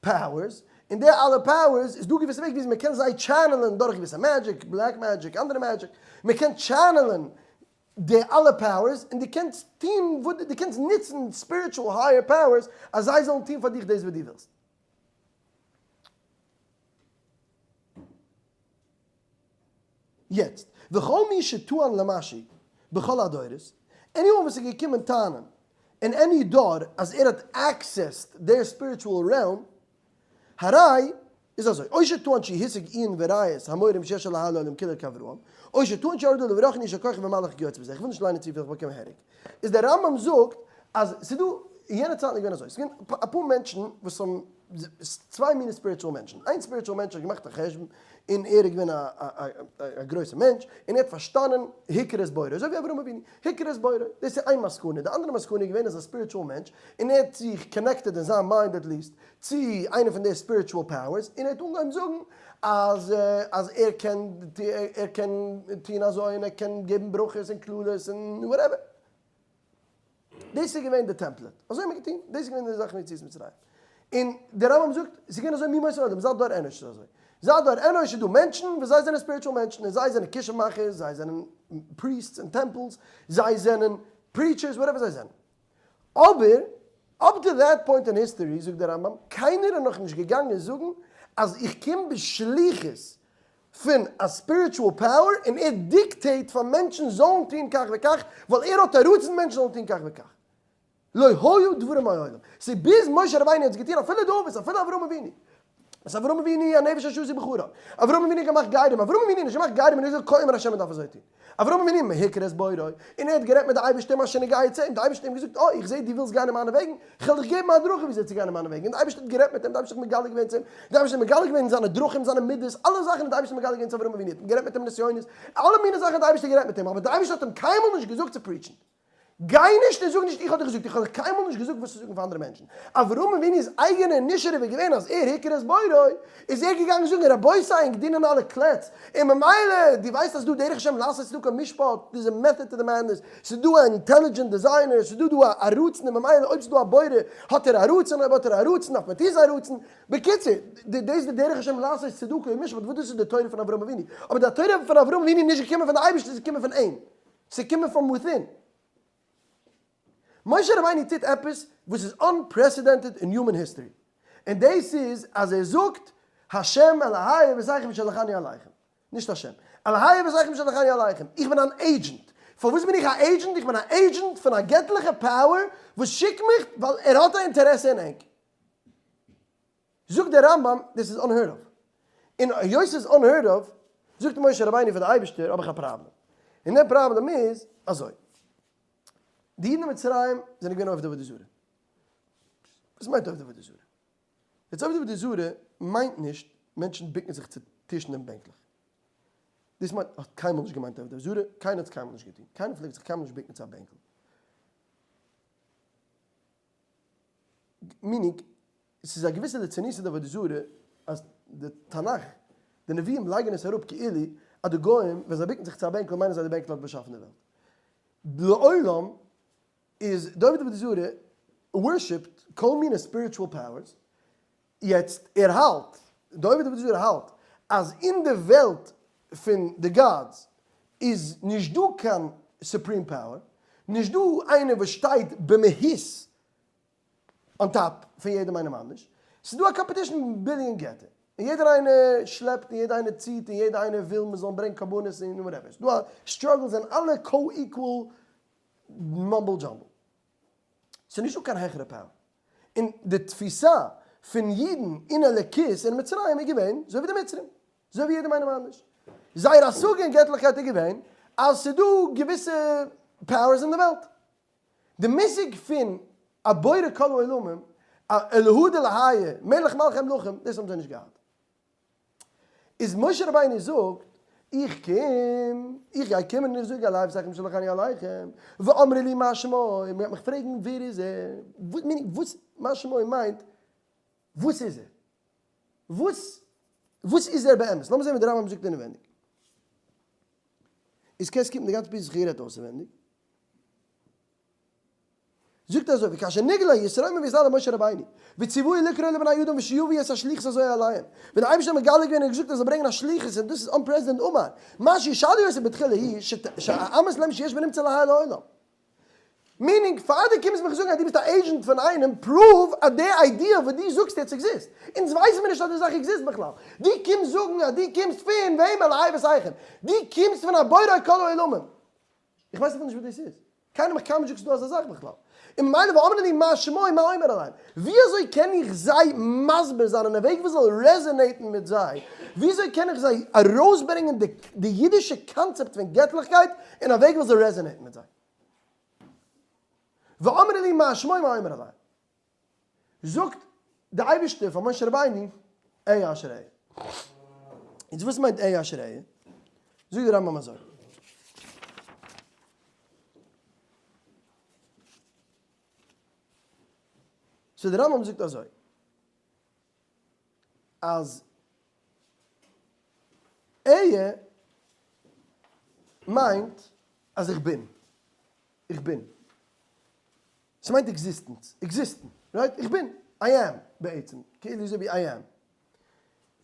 powers, און די אלע powers איז דא געוויסע וועג וויאזוי מ'קען זיי channel ען דורך געוויסע magic, black magic, אנדערע magic, מ'קען channel ען די אלע powers און דו קענסט טון וואס דו קענסט נוצן spiritual higher powers אז זיי זאלן טון פאר דיך דאס וואס דו ווילסט. יעצט, וכל מי שטען למשי בכל הדורות, anyone וואס איז געקומען טענה'ן אין any דור אז ער האט accessed דער spiritual realm, הרי איז אזוי, או שטען שהשיג עיון וראיות המורים שיש אלהי לעולם כולו כאברהם, או שטען שירד עליו רוחני של כוכב ומלאך כיוצא בזה, איך וויל נישט ליינען צופיל איך באקום headache, איז דער רמב ם זאגט אז ס'איז דא, אין יענע צייטן איז געווען אזוי, ס'איז געווען אפאר מענטשן וואס האבן, צוויי מיני spiritual מענטשן, איין spiritual מענטש האט געמאכט א חשבון, און ער איז געווען א גרויסע מענטש, און ער האט פארשטאנען הכיר את בוראו, אזוי ווי אברהם אבינו, הכיר את בוראו, דאס איז איין מסקנא, די אנדערע מסקנא איז געווען אז א spiritual מענטש, און ער האט זיך connected אין זיין mind at least, צו איינע פון די spiritual powers, און ער האט אנגעהויבן זאגן אז אז ער קען ער קען טון אזוי און ער קען געבן ברכות און קללות און whatever. דאס איז געווען די template, אזוי האט מען געטון, דאס איז געווען די זאך פון יציאת מצרים. און דער רמב ם זאגט, עס איז געווען אזוי מימות העולם, זייט דור אנוש איז אזוי. זייט דור אנוש איז דא מענטשן וואס זיי זענען spiritual מענטשן, און זיי זענען כישוף מאכערס, זיי זענען priests אין temples, זיי זענען preachers, whatever זיי זענען. אבער up to that point אין history זאגט דער רמב ם, קיינער איז נאכנישט געגאנגען זאגן אז איך קום בשליחות פון א spiritual power און ער dictate פאר מענטשן זאלן טון כך וכך ווייל ער האט א רצון מענטשן זאלן טון כך וכך. לא היו דברים מעולם. ס'איז ביז משה רבינו האט עס געטון אפילו די אבות אפילו אברהם אבינו. אז אברהם אבינו הנפש אשר עשו בחרן, אברהם אבינו האט געמאכט גרים, אברהם אבינו האט נישט געמאכט גרים און ער האט געזאגט כה אמר השם מען דארף אזוי טון, אברהם אבינו הכיר את בוראו, און ער האט גערעדט מיט די אייבערשטער מה שנוגע צו אים, די אייבערשטער האט אים געזאגט אה איך זעה דו ווילסט גיין אין מיינע וועגן, איך וועל דיך געבן א הדרכה ווי אזוי צו גיין אין מיינע וועגן, און די אייבערשטער האט גערעדט מיט אים, די אייבערשטער האט מגלה געווען צו אים, די אייבערשטער האט מגלה געווען זיינע דרכים, זיינע מידות, אלע זאכן האט די אייבערשטער מגלה געווען צו אברהם אבינו, האט גערעדט מיט אים נסיונות, אלע מיני זאכן האט די אייבערשטער גערעדט מיט אים, אבער די אייבערשטער האט אים קיינמאל נישט געזאגט צו preach ן. גיי נישט און זאג נישט איך האב דיך געזאגט, איך האב דיך קיינמאל נישט געזאגט וואס צו זאגן פאר אנדערע מענטשן. אברהם אבינו'ס אייגענע initiative איז געווען אז ער הכיר את בוראו, איז ער געגאנגען זאגן רבותי ענק דינען אלע קלעץ, און ממילא דו ווייסט אז דא דרך השם לעשות צדקה ומשפט, דאס איז method to the madness, ס'איז דא א intelligent designer, ס'איז דא דא א רצון און ממילא אויב ס'איז דא א בורא האט ער א רצון, אויב האט ער א רצון דארף מען טון זיין רצון. בקיצור, דאס איז די דרך השם לעשות צדקה ומשפט וואס דאס איז די תורה פון אברהם אבינו, אבער די תורה פון אברהם אבינו איז נישט געקומען פון די אייבערשטער ס'איז געקומען פון אים. ס'איז קומען from within. משה רבינו טוט עפעס וואס איז unprecedented אין human history, און דאס איז אז ער זאגט השם אלהי אבותיכם שלחני אליכם, נישט השם, אלהי אבותיכם שלחני אליכם, איך בין אן agent. פארוואס בין איך א agent? איך בין א agent פון א געטליכע power וואס שיקט מיך ווייל ער האט א אינטערעסע אין ענק. זאגט דער רמב ם, דאס איז unheard of. און היות ס'איז unheard of, זאגט משה רבינו פאר די אייבערשטער האב איך א פראבלעם. און דער פראבלעם איז אזוי. די אידן אין מצרים זענען געווען עובדי עבודה זרה. וואס מיינט עובדי עבודה זרה? יעצט עובדי עבודה זרה מיינט נישט מענטשן בוקן זיך צו טישן און בענקלעך. דאס מיינט האט קיינמאל נישט געמיינט עובדי עבודה זרה, קיינער האט עס קיינמאל נישט געטון. קיינער פלעגט זיך קיינמאל נישט בוקן צו א בענקל. meaning, ס'איז א געוויסע ליצנות עבודה זרה אז די תנך, די נביאים לייגן עס אראפ כאילו אז די גוים ווען זיי בוקן זיך צו א בענקל מיינען זיי די בענקל האט באשאפן די וועלט. לעולם איז די עובדי עבודה זרה worshipped כל מיני spiritual powers, יעצט ער האלט, די עובדי עבודה זרה האלט אז אין די וועלט פון די gods איז נישט דא קיין supreme power, נישט דא איינער וואס שטייט במהות on top פון יעדעם איינעם אנדערש, ס'איז דא א competition ביליאן געטער, און יעדער איינער שלעפט און יעדער איינער ציט און יעדער איינער וויל מ'זאל אים ברענגען קרבנות און whatever, ס'איז דא א struggle זענען אלע co-equal mumble jumble, ס'איז נישט דא קיין העכערע power, און די תפיסה פון אידן אין אלוקות אין מצרים איז געווען אזוי ווי די מצרים, אזוי ווי יעדעם איינעם אנדערש. זייער השגה אין געטליכקייט איז געווען אז ס'איז דא געוויסע powers אין די וועלט. די מושג פון א בורא כל העולמים, א אלהא דאלהיא, מלך מלכי המלכים, דאס האבן זיי נישט געהאט. איז משה רבינו זאגט, איך קום, איך גיי קומען און איך זאג אלהי אבותיכם שלחני אליכם, ואמרו לי מה שמו, מען גייט מיך פרעגן ווער איז ער, וואס, מה שמו מיינט, וואס איז ער? וואס, וואס איז ער באמת? לאמיר זען ווי דער רמב ם זאגט אינעווייניג. איז קענסט קוקן די גאנצע פיוט זיך גערעדט אויסעווענדיג. זאגט אזוי, וכאשר נגלה יתרומם ויתעלה משה רבינו, וציווהו לקרוא לבני אדם ושיביאו את השליחות הזו אליהם, ווען דער אייבערשטער האט מגלה געווען און געזאגט ער זאל ברענגען א שליחות און דאס איז unprecedented אמר, מה שישאלו אותו בתחילה היא שאאמת להם שיש בנמצא אלהי לעולם. meaning, פאר דו קומסט מיך זאגן אז דו ביסט א agent פון איינעם, prove אז די idea וואס דו זאגסט יעצט exist. אונז ווייסן מיר נישט אז די זאך exist בכלל. דו קומסט זאגן אז דו קומסט פון וועם אלהי אבותיכם. דו קומסט פון א בורא כל העולמים. איך ווייס אפילו נישט וואס דאס איז. קיינער מיך קיינמאל נישט געזאגט ס'איז דא אזא זאך בכלל. און ממילא ואמרו לי מה שמו מה אומר אליהם. ווי אזוי קען איך זיי מסביר זיין אין א וועג וואס זאל resonate ן מיט זיי? ווי אזוי קען איך זיי ארויסברענגען די אידישע קאנצעפט פון געטליכקייט אין א וועג וואס זאל resonate ן מיט זיי? ואמרו לי מה שמו מה אומר אליהם. זאגט די אייבערשטער פאר משה רבינו, אהיה אשר אהיה. יעצט וואס מיינט אהיה אשר אהיה? זאגט די רמב ם אזוי. so די רמב ם זאגט אזוי, אז אהיה מיינט אז איך בין, איך בין. ס'מיינט existence, exist ן, right? איך בין, I am, בעצם, כאילו אזוי ווי I am.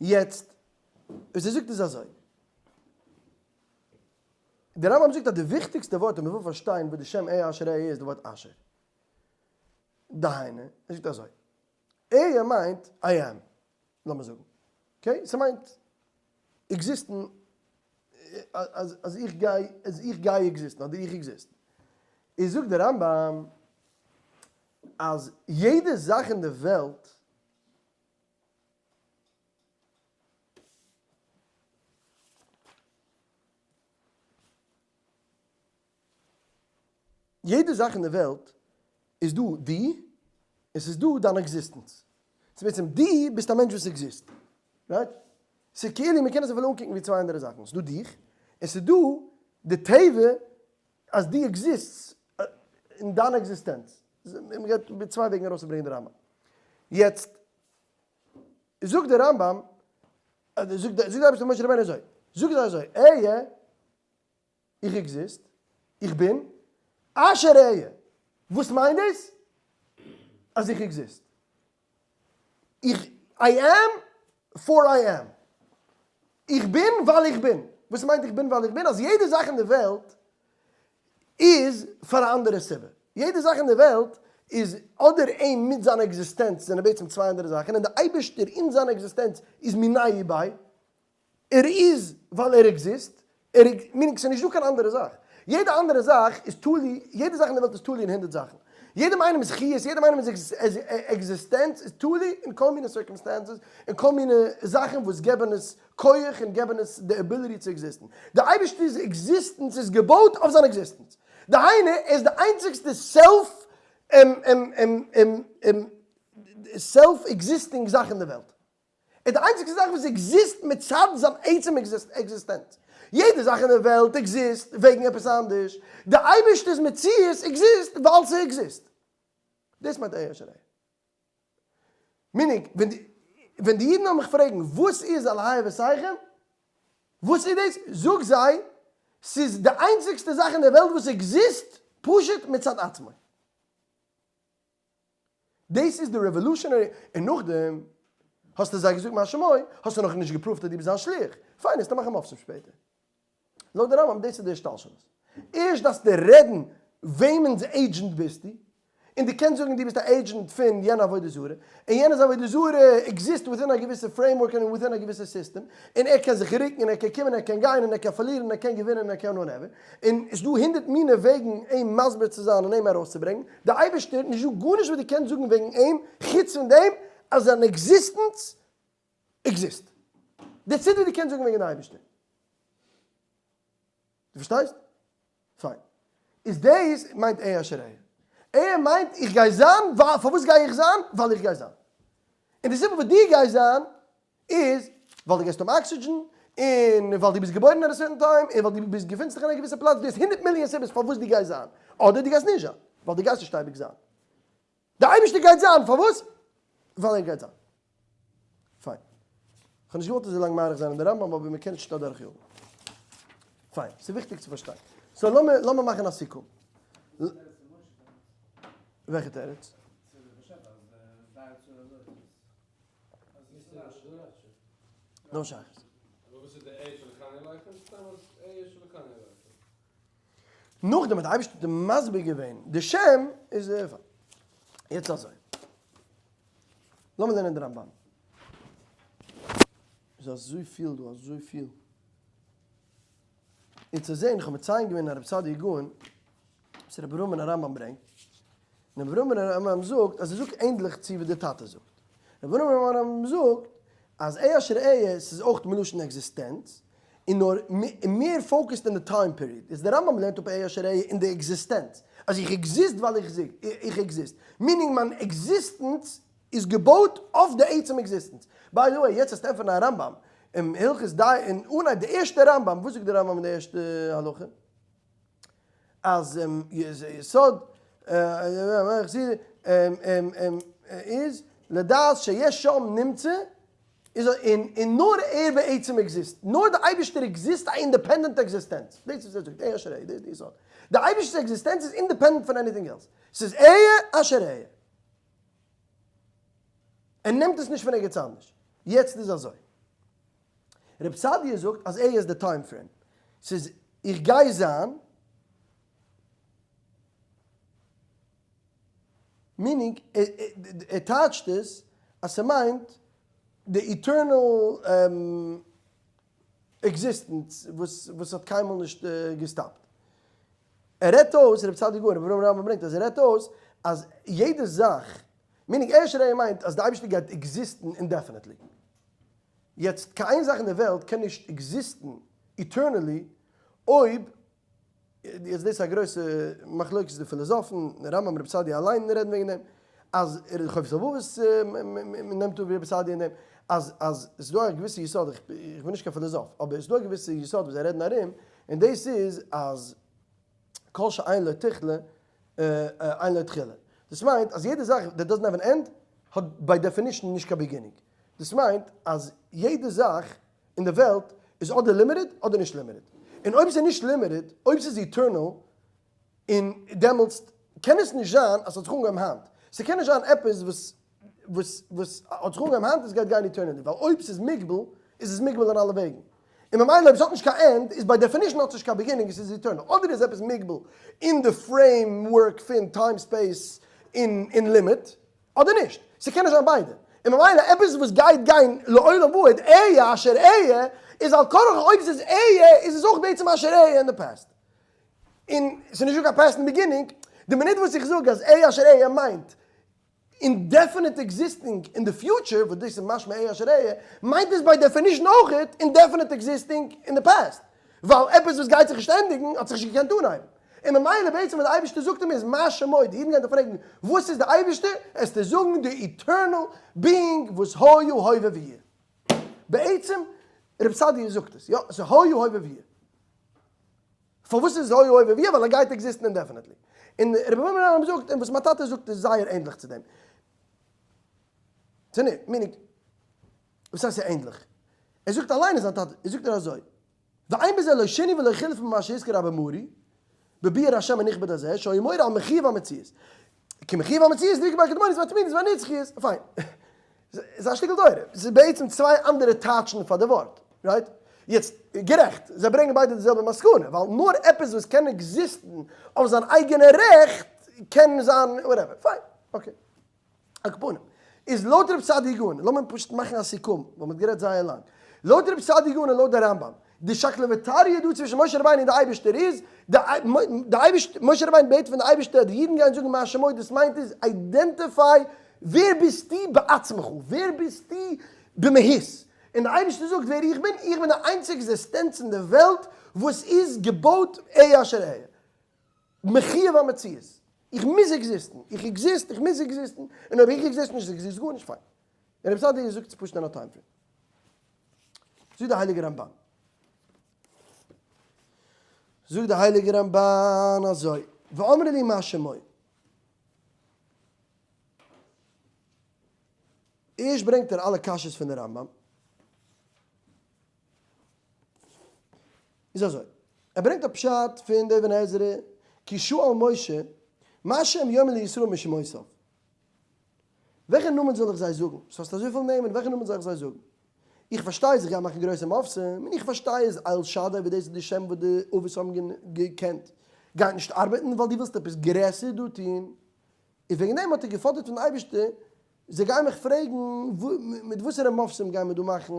יעצט, וואס ער זאגט איז אזוי, דער רמב ם זאגט אז די וויכטיגסטע ווארט אויב מ'וויל פארשטיין וואס די שם אהיה אשר אהיה איז די ווארט אשר. דהיינו, ער זאגט אזוי, אהיה מיינט I am, לאמיר זאגן, okay? ס'מיינט exist ן אז איך גיי, אז איך גיי exist ן אדער איך exist. איז זאגט דער רמב ם אז יעדע זאך אין די וועלט. יעדע זאך אין די וועלט איז דא דו, און ס'איז דא דיין עקזיסטענץ. ס'איז בעצם דו ביסט א מענטש וואס exist. Right? ס'איז כאילו מ'קען עס אפילו אנקוקן ווי צוויי אנדערע זאכן. ס'איז דא דיך, און ס'איז דא די טבע אז דו exist סט אין דיין עקזיסטענץ. מ'גייט מיט צוויי וועגן ארויסצוברענגען די רמב ם. יעצט זאגט דער רמב ם, זאגט דער אייבערשטער משה רבינו אזוי, זאג זיי אזוי, אהיה, איך exist, איך בין, אשר אהיה. וואס מיינט דאס? אז איך exist. איך, I am for I am. איך בין ווייל איך בין. וואס מיינט איך בין ווייל איך בין? אז יעדע זאך אין די וועלט איז פאר א אנדערע סיבה. יעדע זאך אין די וועלט איז אדער אים מיט זיין עקזיסטענץ זענען בעצם צוויי אנדערע זאכן און די אייבערשטער אין זיין עקזיסטענץ איז מיניה וביה. ער איז ווייל ער exist, ער איז, meaning ס'איז נישטא קיין אנדערע זאך. יעדע אנדערע זאך איז תלוי, יעדע זאך אין די וועלט איז תלוי אין הונדערט זאכן. יעדעם איינעמ'ס חיות, יעדעם איינעמ'ס עקזיסטענץ איז תלוי אין כל מיני circumstances, אין כל מיני זאכן וואס געבן עס כח און געבן עס די ability צו exist ן. די אייבערשטער'ס עקזיסטענץ איז געבויט אויף זיין עקזיסטענץ. דהיינו, ער איז די איינציגסטע self self existing זאך אין די וועלט. איז די איינציגסטע זאך וואס exist מצד זיין עצם עקזיסטענץ. יעדע זאך אין די וועלט exist וועגן עפעס אנדערש. די אייבערשטער'ס מציאות exist ווייל ס' exist. דאס מיינט אהיה אשר אהיה. Meaning, ווען די אידן וועלן מיך פרעגן וואס איז אלהי אבותיכם? וואס איז דאס? זאג זיי, ס'איז די איינציגסטע זאך אין די וועלט וואס exist פשוט מצד עצמו. דאס איז די revolutionary, און נאכדעם האסטו זיי געזאגט מה שמו, האסטו נאך נישט גע prove ט אז דו ביסט זיין שליח, פיין וועסטו מאכן מופתים שפעטער. לויט די רמב ם דאס איז די השתלשלות. ערשט דארפסטו רעדן וועמענס agent ביסטו, און דו קענסט זאגן דו ביסט א agent פון יענע עבודה זרה, און יענע'ס עבודה זרה exist within א געוויסע framework און within א געוויסע סיסטעם, און ער קען זיך רוקן און ער קען קומען ער קען גיין און ער קען פארלירן און ער קען געווינען און ער קען whatever, און עס איז דא הונדערט מינע וועגן אים מסביר צו זיין און אים ארויסצוברענגן, די אייבערשטער, נישט דא גארנישט וואס דו קענסט זאגן וועגן אים חוץ פון דעם אז זיין עקזיסטענץ exist. That's it וואס דו קענסט זאגן וועגן די אייבערשטער. דו פארשטייסט? פיין. איז דאס מיינט אהיה אשר אהיה. אהיה מיינט איך גיי זיין ווייל, פארוואס גיי איך זיין? ווייל איך גיי זיין. און די סיבה וואס דו גייסט זיין איז ווייל דו גייסט האבן אקסידזשען, און ווייל דו ביסט געבוירן at a certain time, און ווייל דו ביסט געפינסט דיך אין א געוויסע פלאץ, דו האסט הונדערט מיליאן סיבות פארוואס דו גייסט זיין, אדער דו גייסט נישט זיין, ווייל דו גייסט נישט אייביג זיין. די אייבערשטער גייט זיין, פארוואס? ווייל ער גייט זיין. פיין. כ'האב נישט געוואלט אזוי לאנג מאריך זיין אין די רמב ם, אבער מ'קען נישט אדורכיאגן. פיין, ס'איז וויכטיג צו פארשטיין. So לאמיר לאמיר מאכן א סיכום. וועלכע תירוץ? No שייכות. נאכדעם האט די אייבערשטער די מסביר געווען די שם איז פיין. יעצט אזוי. לאמיר לערנען די רמב ם. איז אזויפיל דא אזויפיל. און צו זען, איך האב מציין געווען אין רב סעדיה גאון, וואס רבי אברהם בן הרמב ם ברענגט, און רבי אברהם בן הרמב ם זאגט אז ער זאגט ענדליך צו וואס דער טאטע זאגט. רבי אברהם בן הרמב ם זאגט אז אהיה אשר אהיה ס'איז אויך מלשון עקזיסטענץ, און נאר מער focused אין די time period. איז דער רמב ם לערנט אפ אהיה אשר אהיה אין די עקזיסטענץ, אז איך exist ווייל איך exist, meaning מיין עקזיסטענץ איז געבויט אויף די עצם עקזיסטענץ. By the way, יעצט וועסטו ענטפערן א רמב ם אין הלכות דיעה אין אנהייב די ערשטע רמב ם, וואס זאגט די רמב ם אין די ערשטע הלכה? אז יסוד איז לדעת שיש שם נמצא איז און נאר ער בעצם exist, נאר די אייבערשטער exist א independent עקזיסטענץ, דאס איז וואס ער זאגט, אהיה אשר אהיה, דאס איז די יסוד, די אייבערשטער'ס עקזיסטענץ איז independent פון anything else, ס'איז אהיה אשר אהיה. ער נעמט עס נישט פון ערגעץ אנדערש. יעצט איז אזוי. רב סעדיה זאגט אז אהיה איז די time frame. ס'איז איך גיי זיין. Meaning ער טייטשט עס אז ס'מיינט די eternal עקזיסטענץ וואס האט קיינמאל נישט געסטאפט. ער רעדט אויס, רב סעדיה גאון, רבי אברהם רמב ם ברענגט אז ער רעדט אויס אז יעדע זאך, meaning ערשט רעי מיינט אז די אייבערשטער גייט exist ן indefinitely. יעצט קיין איין זאך אין די וועלט קען נישט exist ן eternally אויב. יעצט דאס איז א גרויסע מחלוקת די פילאזאפן, רמב ם רבי סעדיה אליין רעדן וועגן דעם, אז חובת הלבבות נעמט אן ווי רבי סעדיה אין דעם, אז אז ס'איז דא א געוויסע יסוד, איך בין נישט קיין פילאזאף, אבער ס'איז דא א געוויסע יסוד וואס זיי רעדן ארום, און דאס איז אז כל שאין לו תכלה אין לו תחילה. דאס מיינט אז יעדע זאך that doesn't have an end האט by definition נישט קיין beginning. דאס מיינט אז יעדע זאך אין די וועלט איז אדער limited אדער נישט limited. און אויב ס'איז נישט limited, אויב ס'איז eternal, און דעמאלטס קען עס נישט זיין אז ס'האט זיך אנגעהויבן היינט. ס'קען נישט זיין עפעס וואס וואס וואס האט זיך אנגעהויבן היינט און ס'גייט גיין eternally, ווייל אויב ס'איז מוגבל איז עס מוגבל אין אלע וועגן. און ממילא אויב ס'האט נישט קיין end איז by definition האט עס נישט קיין beginning און ס'איז eternal. אדער איז עפעס מוגבל אין די framework פון time space און און limit, אדער נישט. ס'קען נישט זיין ביידע. און ממילא עפעס וואס גייט גיין לעולם ועד, אהיה אשר אהיה, איז על כרחך אויב ס'איז אהיה איז עס אויך בעצם אשר אהיה אין די past. און ס'איז נישטא קיין past און beginning. די מינוט וואס איך זאג אז אהיה אשר אהיה מיינט indefinite existing אין די future, וואס דאס איז משמע אהיה אשר אהיה, מיינט עס by definition אויכעט indefinite existing אין די past, ווייל עפעס וואס גייט זיך נישט ענדיגן האט זיך נישט געקענט אנהייבן. און ממילא בעצם וואס די אייבערשטער זאגט אים איז מה שמו, די אידן גייען דיך פרעגן וואס איז די אייבערשטער, עסטו זאגן די eternal being וואס היה הווה ויהיה. בעצם רב סעדיה זאגט עס, יא, ס'איז היה הווה ויהיה. פארוואס איז עס היה הווה ויהיה? ווייל ער גייט עקזיסטן indefinitely. און רבי אברהם בן עמרם זאגט, און וואס מיין טאטע זאגט איז זייער ענדליך צו דעם. צו נישט, meaning, וואס הייסט ס'איז ענדליך? ער זאגט אליין אין זיין טאטע, זאגט ער אזוי, ואין בזה לא שינוי ולא חילוף ממה שהזכיר רבי מרי, בביאור השם הנכבד הזה, שהיה מורה על מחויב המציאות. כי מחויב המציאות דבוק בהקדמוניות והתמידיות והנצחיות, פיין. ס'איז א שטיקל תורה. ס'איז בעצם צוויי אנדערע טייטשן פאר די ווארט. right? יעצט, גערעכט, זיי ברענגען ביידע די זעלבע מסקנא, ווייל נאר עפעס וואס קען עקזיסטן אויף זיין אייגענע רעכט קען זיין whatever. פיין. okay. על כל פנים, איז לויט רב סעדי' גאון, לאמיר פשוט מאכן א סיכום, ווייל מ'האט גערעדט זייער לאנג. לויט רב סעדי' גאון און לויט די רמב ם, די שקלא וטריא דא צווישן משה רבינו און די אייבערשטער איז, די אייבערשטער, משה רבינו בעט פון די אייבערשטער אז די אידן גייען זאגן מה שמו, דאס מיינט איז identify ווער ביסטו בעצמך, ווער ביסטו במהות, און די אייבערשטער זאגט ווער איך בין, איך בין די איינציגע עקזיסטענץ אין די וועלט וואס איז געבויט אהיה אשר אהיה. מחויב המציאות. איך מוז עקזיסטן. איך exist, איך מוז עקזיסטן, און אויב איך exist נישט, exist גארנישט, פיין. און רבי סעדיה זאגט עס פשוט אין א time frame. זאגט דער הייליגער רמבן. זאגט דער הייליגער רמבן אזוי, ואמרו לי מה שמו. ערשט ברענגט ער אלע קשיות פון די רמב ם. איז אזוי, ער ברענגט א פשט פון די אבן עזרא, כי שאל משה, מה שם יאמר לישראל משמותיו? וועלכע נאמען זאל איך זיי זאגן? ס'האסט אזויפיל נעמען, וועלכע נאמען זאל איך זיי זאגן? איך פארשטיי אז איך גיי מאכן גרויסע מופתים, און איך פארשטיי אז אל שדי וואס דאס איז די שם וואס די אבות האבן געקענט, גייט נישט ארבעטן ווייל דו ווילסט עפעס גרעסער דא טון, איז וועגן דעם האט ער געפאדערט פון די אייבערשטער זיי גייען מיך פרעגן מיט וואסערע מופתים גייען מיר דא מאכן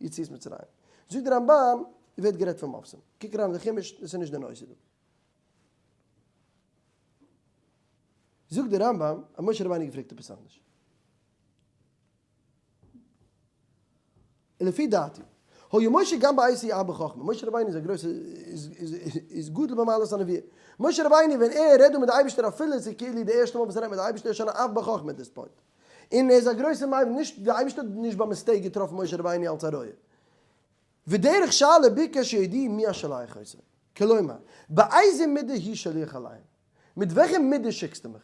יציאת מצרים. זאגט די רמבן, ווערט גערעדט פון מופתים. קוק אריין אין די חומש, דאס איז נישט די נושא דא. זאגט די רמב ם אז משה רבינו האט געפרעגט עפעס אנדערש. ולפי דעתי, היה משה גם בעת ההיא אב בחכמה, משה רבינו איז א גרויסע, איז גדול במעלת הנביאה. משה רבינו ווען ער רעדט דא מיט די אייבערשטער אפילו עס איז כאילו די ערשטע מאל וואס ער רעדט מיט די אייבערשטער איז שוין א אב בחכמה at this point. און ער איז א גרויסע מבין, נישט די אייבערשטער האט נישט ביי mistake געטראפן משה רבינו אלס א רועה. ודרך שאלה ביקש שיודיעו מי השולח אותו. כלומר, באיזה מידה הוא שליח אליהם? מיט וועלכע מידה שיקסטו מיך?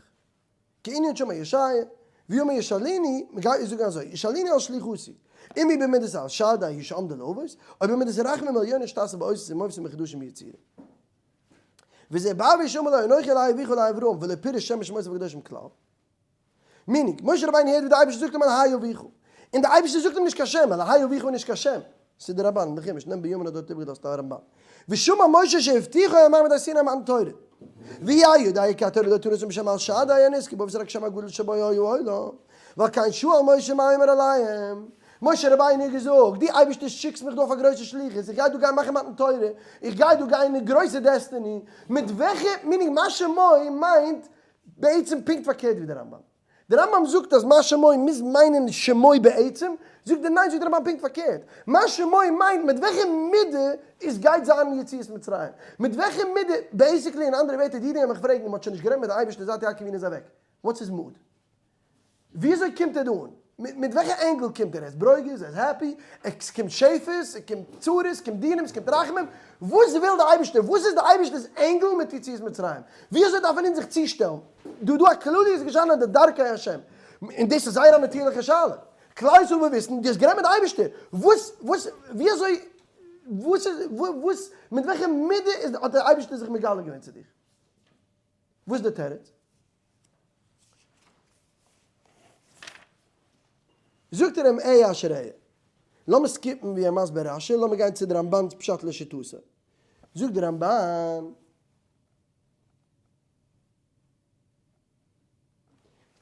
כענין שאמר ישעיה, ויאמר ישאלוני, מען גייט זאגן אזוי, ישאלוני על שליחותי, אם היא במידת אל שדי היא שעמדה לאבות, או במידת רחמים עליונה שתעשה באותות ומופתים וחידושים ויצירים. וזה בא וישמע לו אנוכי אלהי אביך אלהי אברהם ולא פירש שם ושמות הקדושים כלל. meaning, משה רבינו הערט ווי די אייבערשטער זאגט אים אלהי אביך, און די אייבערשטער זאגט אים נישט קיין שם, אלהי אביך איז נישט קיין שם, ס'איז די רמבן אין די חומש, נעם בנימין האט דארט איבערגעלאזט א רמבן. ושמע משה שהבטיחו על מעמד הר סיני מתן תורה. והיה יודע כי התורה לא תינתן בשם אל שדי הנזכר בו וזה רק שם הגדול שבו היו עולם. ועל כן שאל משה מה יאמר אליהם. משה רבינו האט געזאגט, דו אייבערשטער שיקסט מיך דא אויף א גרויסע שליחות, איך גיי דא גיין מאכן מתן תורה, איך גיי דא גיין אין גרויסע destiny, מיט וועלכע meaning מה שמו מיינט בעצם פונקט פארקערט ווי די רמב"ם. די רמב ם זאגט אז מה שמו מוז מיינען שמו בעצם, זאגט ער ניין זאגט די רמב ם פונקט פארקערט, מה שמו מיינט מיט וועלכע מידה איז גייט זיין יציאת מצרים, מיט וועלכע מידה, basically אין אנדערע ווערטער די אידן גייען מיך פרעגן מען האט שוין נישט גערעדט מיט די אייבערשטער זייט יעקב אבינו איז אוועק, what's his mood? וויאזוי קומט ער דא אן? מיט וועלכע angle קומט ער? ער איז ברוגז? ער איז happy? עס קומט שפע? עס קומט צרות? עס קומט דינים? עס קומט רחמים? וואס וויל די אייבערשטער? וואס איז די אייבערשטער'ס angle מיט יציאת מצרים? וויאזוי דארפן אונז זיך צושטעלן? דא דא א כלליות געשאנען די דרכי השם. און דאס איז זייער א נאטירליכע שאלה. כלל ישראל וויל וויסן, דו האסט גערעדט מיט די אייבערשטער, וואס, וואס, וויאזוי, וואס איז, וואס, מיט וועלכע מידה איז, האט דער אייבערשטער זיך מגלה געווען צו דיך? וואס איז די תירוץ? זאגט ער אים אהיה אשר אהיה. לאמיר skip ן ווי ער מסביר רשי, לאמיר גיין צו די רמבן'ס פשט לשיטתו. זאגט די רמבן.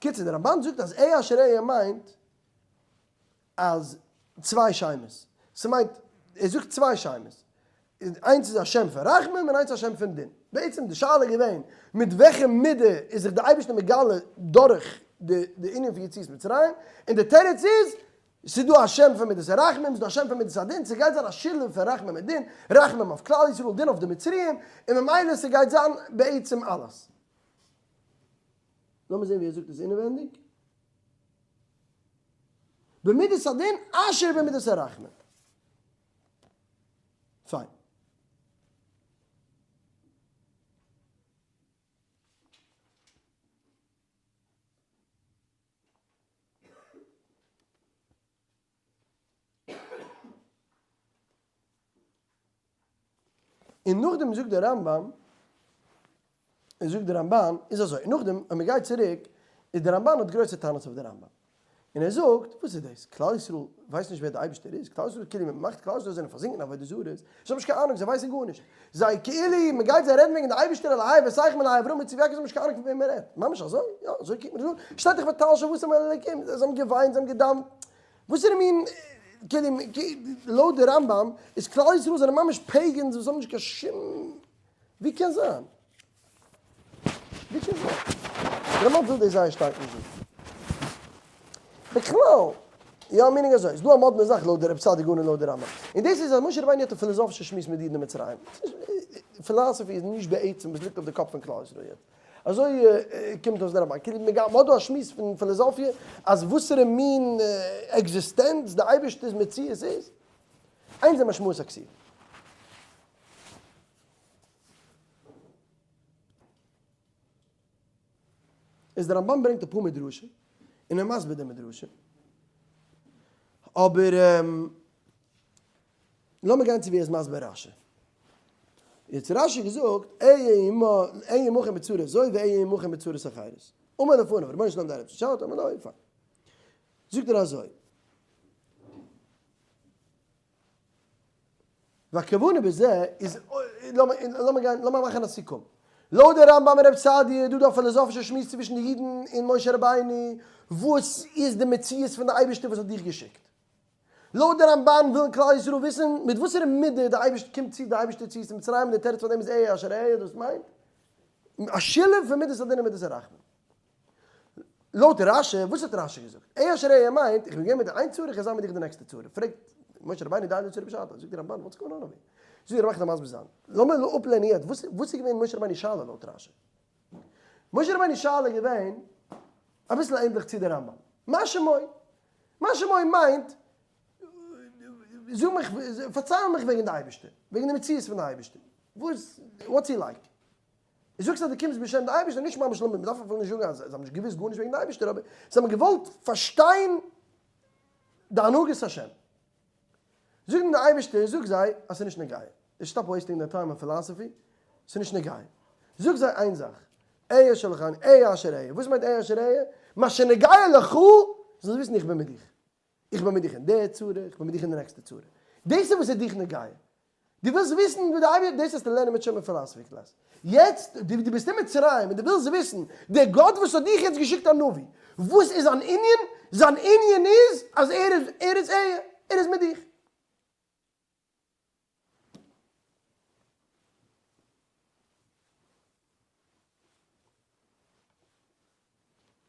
קיצור, די רמבן זאגט אז אהיה אשר אהיה מיינט אז צוויי שמות. ס'מיינט, ער זאגט צוויי שמות. איינס איז א שם פון רחמים און איינס א שם פון דין. בעצם די שאלה איז געווען, מיט וועלכע מידה איז זיך די אייבערשטער מגלה דורך די די ענין פון יציאת מצרים, און די תירוץ איז, ס'איז דא א שם פון מידת הרחמים, ס'איז דא א שם פון מידת הדין, ס'גייט זיין א שילוב פון רחמים און דין, רחמים אויף כלל ישראל, דין אויף די מצריים, און ממילא ס'גייט זיין בעצם אלעס. לאמיר זען ווי ער זאגט עס אינעווענדיג. במידת הדין אשר במידת הרחמים. פיין. און נאכדעם זאגט דער רמב ם, און זאגט דער רמבן, איז אזוי, נאכדעם ווען מען גייט צוריק, איז דער רמבן האט גרויסע טענות אויף דער רמב ם, און ער זאגט, וואס איז דאס? כלל ישראל ווייסט נישט ווער דער אייבערשטער איז? כלל ישראל כאילו מען מאכט כלל ישראל זענען פארזינקען אין עבודה זרה, זיי האבן נישט קיין אהנונג, זיי ווייסן גארנישט, זיי כאילו מען גייט זיי רעדן וועגן די אייבערשטער אלהי אבותיכם אלהי אברהם יצחק ויעקב זיי האבן נישט קיין אהנונג פון וועם מען רעדט, ממש אזוי? יא, אזוי קוקט מען עס אן, שטייט דאך ותעל שועתם אל האלקים, זיי האבן געוויינט, זיי האבן געדאוונט, וואס איז די מין כאילו לויט די רמב ם איז כלל ישראל זענען ממש pagans וואס האבן נישט קיין שום, ווי קען זיין? ווי קען זיין? די רמב ם וויל דאס זייער שטארק נישט זאגן. בכלל, יא meaning אזוי, ס'איז דא א מאדנע זאך לויט די רב סעדיה גאון און לויט די רמב ם, און דאס איז אז משה רבינו האט א פילאזאפישע שמועס מיט די אידן אין מצרים. philosophy איז נישט בעצם וואס ליגט אויף די קאפ פון כלל ישראל יעצט. אזוי קומט אויס די רמב ם. כאילו מ'האט דא א שמועס פון פילאזאפיע אז וואסערע מין עקזיסטענץ די אייבערשטער'ס מציאות איז. אין זה משמעות הכתיב. איז די רמבן ברענגט אפאר מדרשים און ער מסביר די מדרשים אבער לאמיר גיין צו ווי ער איז מסביר רשי. יעצט רשי געזאגט אהיה עמכם בצרה זו ואהיה עמכם בצרות אחרות. אמר לפניו רבונו של עולם די אייבערשטער שאלת אמר לו פיין. זאגט ער אזוי. והכוונה בזה איז, לאמיר גיין, לאמיר מאכן א סיכום. לויט די רמב ם און רב סעדיה איז דא דא א פילאזאפישע שמועס צווישן די אידן און משה רבינו, וואס איז די מציאות פון די אייבערשטער וואס האט דיך געשיקט? לויט די רמבן ווילן כלל ישראל וויסן מיט וואסערע מידה די אייבערשטער קומט צו די אייבערשטער צו צו מצרים און די תירוץ פאר דעם איז אהיה אשר אהיה דאס מיינט א שילוב פון מידת הדין און מידת הרחמים. לויט רשי, וואס האט רשי געזאגט? אהיה אשר אהיה מיינט, איך בין געווען מיט דיר איין צרה, איך וועל זיין מיט דיך די נעקסטע צרה. פרעגט משה רבינו דיין די צרה בשעתו, זאגט די רמבן, what's going on over here? זאגט דער רמבן איך דארף מסביר זיין. לאמיר אפלערנען יעצט, וואס וואס איז געווען משה רבינו'ס שאלה לויט רשי? משה רבינו'ס שאלה איז געווען אביסל ענדליך צו די רמבם. מה שמו? מה שמו מיינט, זאג מיך, פארצייל מיך וועגן די אייבערשטער, וועגן די מציאות פון די אייבערשטער. וואס, what's he like? דו זאגסט אז דו קומסט בשם די אייבערשטער, נישט ממש לומד, מ'דארף אפילו נישט זאגן אז זיי האבן נישט געוואוסט גארנישט וועגן די אייבערשטער, אבער זיי האבן געוואלט פארשטיין די הנהגת השם. זאגט אים די אייבערשטער, זאג זיי אז ס'איז נישט נוגע, stop wasting די time on philosophy, ס'איז נישט נוגע. זאג זיי איין זאך, אהיה שלחני, אהיה אשר אהיה, וואס מיינט אהיה אשר אהיה? מה שנוגע לך, זאלסט וויסן איך בין מיט דיך. איך בין מיט דיך אין די צרה, איך בין מיט דיך אין די נעקסטע צרה. דאס איז וואס איז דיך נוגע. דו ווילסט וויסן וואס די אייבערשטער, דאס וועסטו לערנען מיט שמעון philosophy class. יעצט, דו ביסט אין מצרים און דו ווילסט וויסן, דער גאט וואס האט דיך יעצט געשיקט א נביא, וואס איז זיין ענין? זיין ענין איז אז ער איז, ער איז ער, ער איז מיט דיך.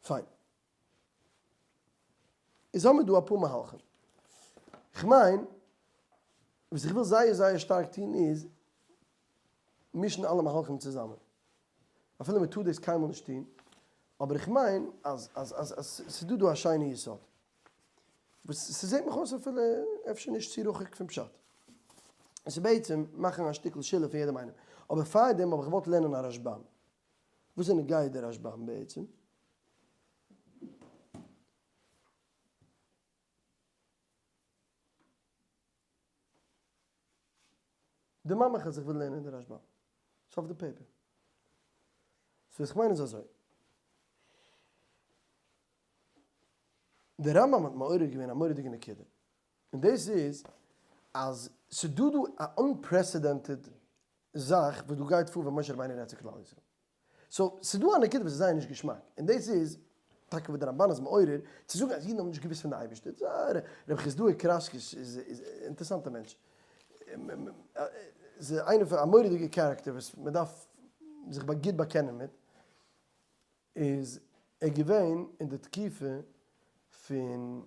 פיין. איז האמיר דא אפאר מהלכים. כ'מיין, וואס איך וויל זייער זייער שטארק טון איז, מישן אלע מהלכים צוזאמען. אפילו מען טאר דאס קיינמאל נישט טון, אבער איך מיין אז אז אז אז ס'איז דא דא א שיינע יסוד. וואס ס'זעט מיך אויס אפילו אפשר נישט צו רחוק פון פשט. עס איז בעצם מאכן א שטיקל שילוב פון יעדעם איינעם. אבער פארדעם האב איך געוואלט לערנען א רשבם. וואס איז נוגע די רשבם בעצם? די מאמע אז איך וויל לערנען די רשבם. ס'איז אויף די paper. so וואס איך מיין איז אזוי. די רמב"ם האט מעורר געווען א מורא'דיגע נקודה. און דאס איז אז ס'איז דא דא א unprecedented זאך וואס דא גייט פאר ווען משה רבינו רעדט צו כלל ישראל. so ס'איז דא א נקודה וואס איז זייער נישט געשמאק, און דאס איז טאקע וואס די רמב"ן איז מעורר, צו זאגן אז אידן האבן נישט געוואוסט פון די אייבערשטער. רבי חסדאי קרשקש איז א אינטערעסאנטע מענטש. איז איינער פון א מורא'דיגע character וואס מ'דארף זיך גוט באקענען מיט. איז ער געווען אין די תקופה פון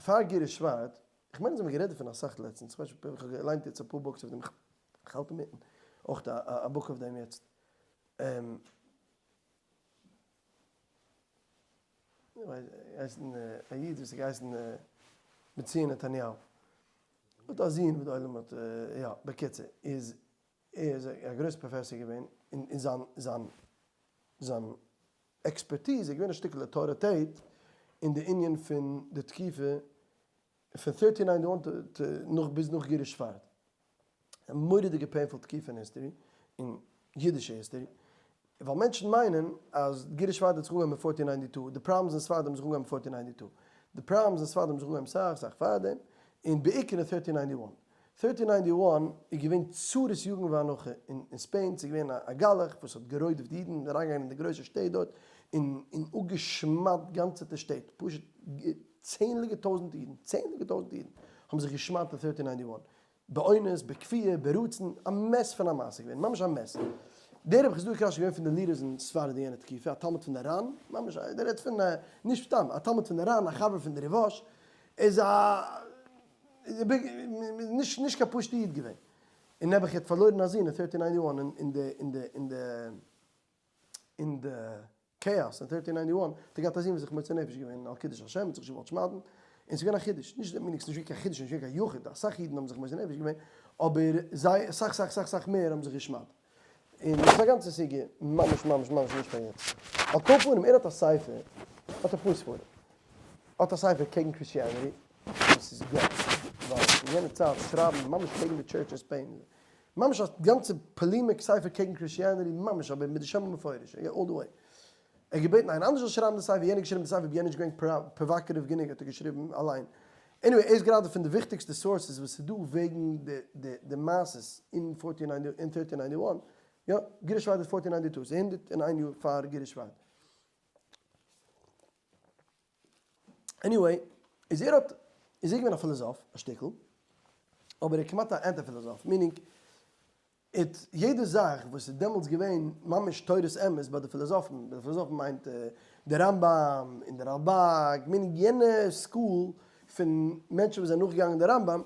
פאר גירוש ספרד, איך מיין אז מ'האט גערעדט דערפון אסאך לעצטנס, כ'ווייס נישט, כ'האב געליינט יעצט אפאר books אויף דעם, כ'האלט אינמיטן אויך א book אויף דעם יעצט. א איד וואס האט געהייסן בנציון נתניהו, האט א זון וואס די עולם האט, יא, בקיצור, איז ער איז א גרויסע פראפעסאר געווען, און זיין זיין זיין expertise איז געווען א שטיקל אויטאריטעט אין די ענין פון די תקופה פון thirteen ninety one to נאך ביז נאך גירוש ספרד. א מורא'דיגע painful תקופה אין history, אין אידישע history, ווייל מענטשן מיינען אז גירוש ספרד האט זיך אנגעהויבן אין fourteen ninety two, די problems אין ספרד האבן זיך אנגעהויבן אין fourteen ninety two, די problems אין ספרד האבן זיך אנגעהויבן סאך סאך פארדעם, און בעיקר אין thirteen ninety one. thirteen ninety one איז געווען צרות יגון ואנחה אין Spain, ס'איז געווען א גלח וואס האט גערודפ'ט אידן, אריינגעגאנגען אין די גרויסע שטעט דארט, און און אפגעשמד'ט גאנצעטע שטעט, פשוט צענדליגע טויזנט אידן, צענדליגע טויזנט אידן האבן זיך געשמד'ט אין thirteen ninety one, באונס, בכפייה, ברצון, א mess פון א מעשה געווען, ממש א mess. דער רבי חסדאי קרשקש איז געווען פון די leaders אין ספרד אין יענע תקופה, א תלמיד פון די ר"ן, ממש, דער רעדט פון, נישט סתם, א תלמיד פון די ר"ן, א חבר פון די ריב"ש, איז א. נישט נישט קיין פשוטע איד געווען. און נעבעך ער האט פארלוירן א זון אין thirteen ninety one אין די אין די אין די אין די כאאס אין thirteen ninety one האט ער געהאט א זון וואס איז זיך מוסר נפש געווען על קידוש השם האט זיך נישט געוואלט שמד'ן און ס'איז געווען א חידוש נישט מיינונג ס'איז נישט געווען קיין חידוש נישט געווען קיין יחיד אסאך אידן האבן זיך מוסר נפש געווען אבער זיי אסאך סאך סאך סאך מער האבן זיך געשמד'ט און דאס איז א גאנצע סוגיא ממש ממש ממש נישט פאר יעצט. על כל פנים ער האט א ספר האט אפאר ספרים האט א ספר קעגן Christianity וואס איז גאט ווייל אין יענע צייט שרייבן ממש קעגן די church אין Spain ממש א גאנצע polemic ספר קעגן Christianity ממש אבער מיט די שם המפורש all the way. ער האט געבעטן איינער אנדערש זאל שרייבן די ספר יענער האט געשריבן די ספר אבער יענער איז נישט געווען provocative גענוג האט ער געשריבן אליין. anyway ער איז גראדע פון די וויכטיגסטע sources וואס איז דא וועגן די מעשות אין fourteen ninety אין thirteen ninety one, יא גירוש ספרד איז fourteen ninety two ס'איז 101 יאר פאר גירוש ספרד. anyway איז ער האט איז ער געווען א פילאזאף א שטיקל אבער ער איז כמעט א anti פילאזאף meaning איט יעדע זאך וואס איז דעמאלטס געווען ממש תורת אמת ביי די פילאזאפן, ביי די פילאזאפן מיינט די רמב"ם און די רלב"ג, meaning יענע school פון מענטשן וואס זענען נאכגעגאנגען די רמב"ם,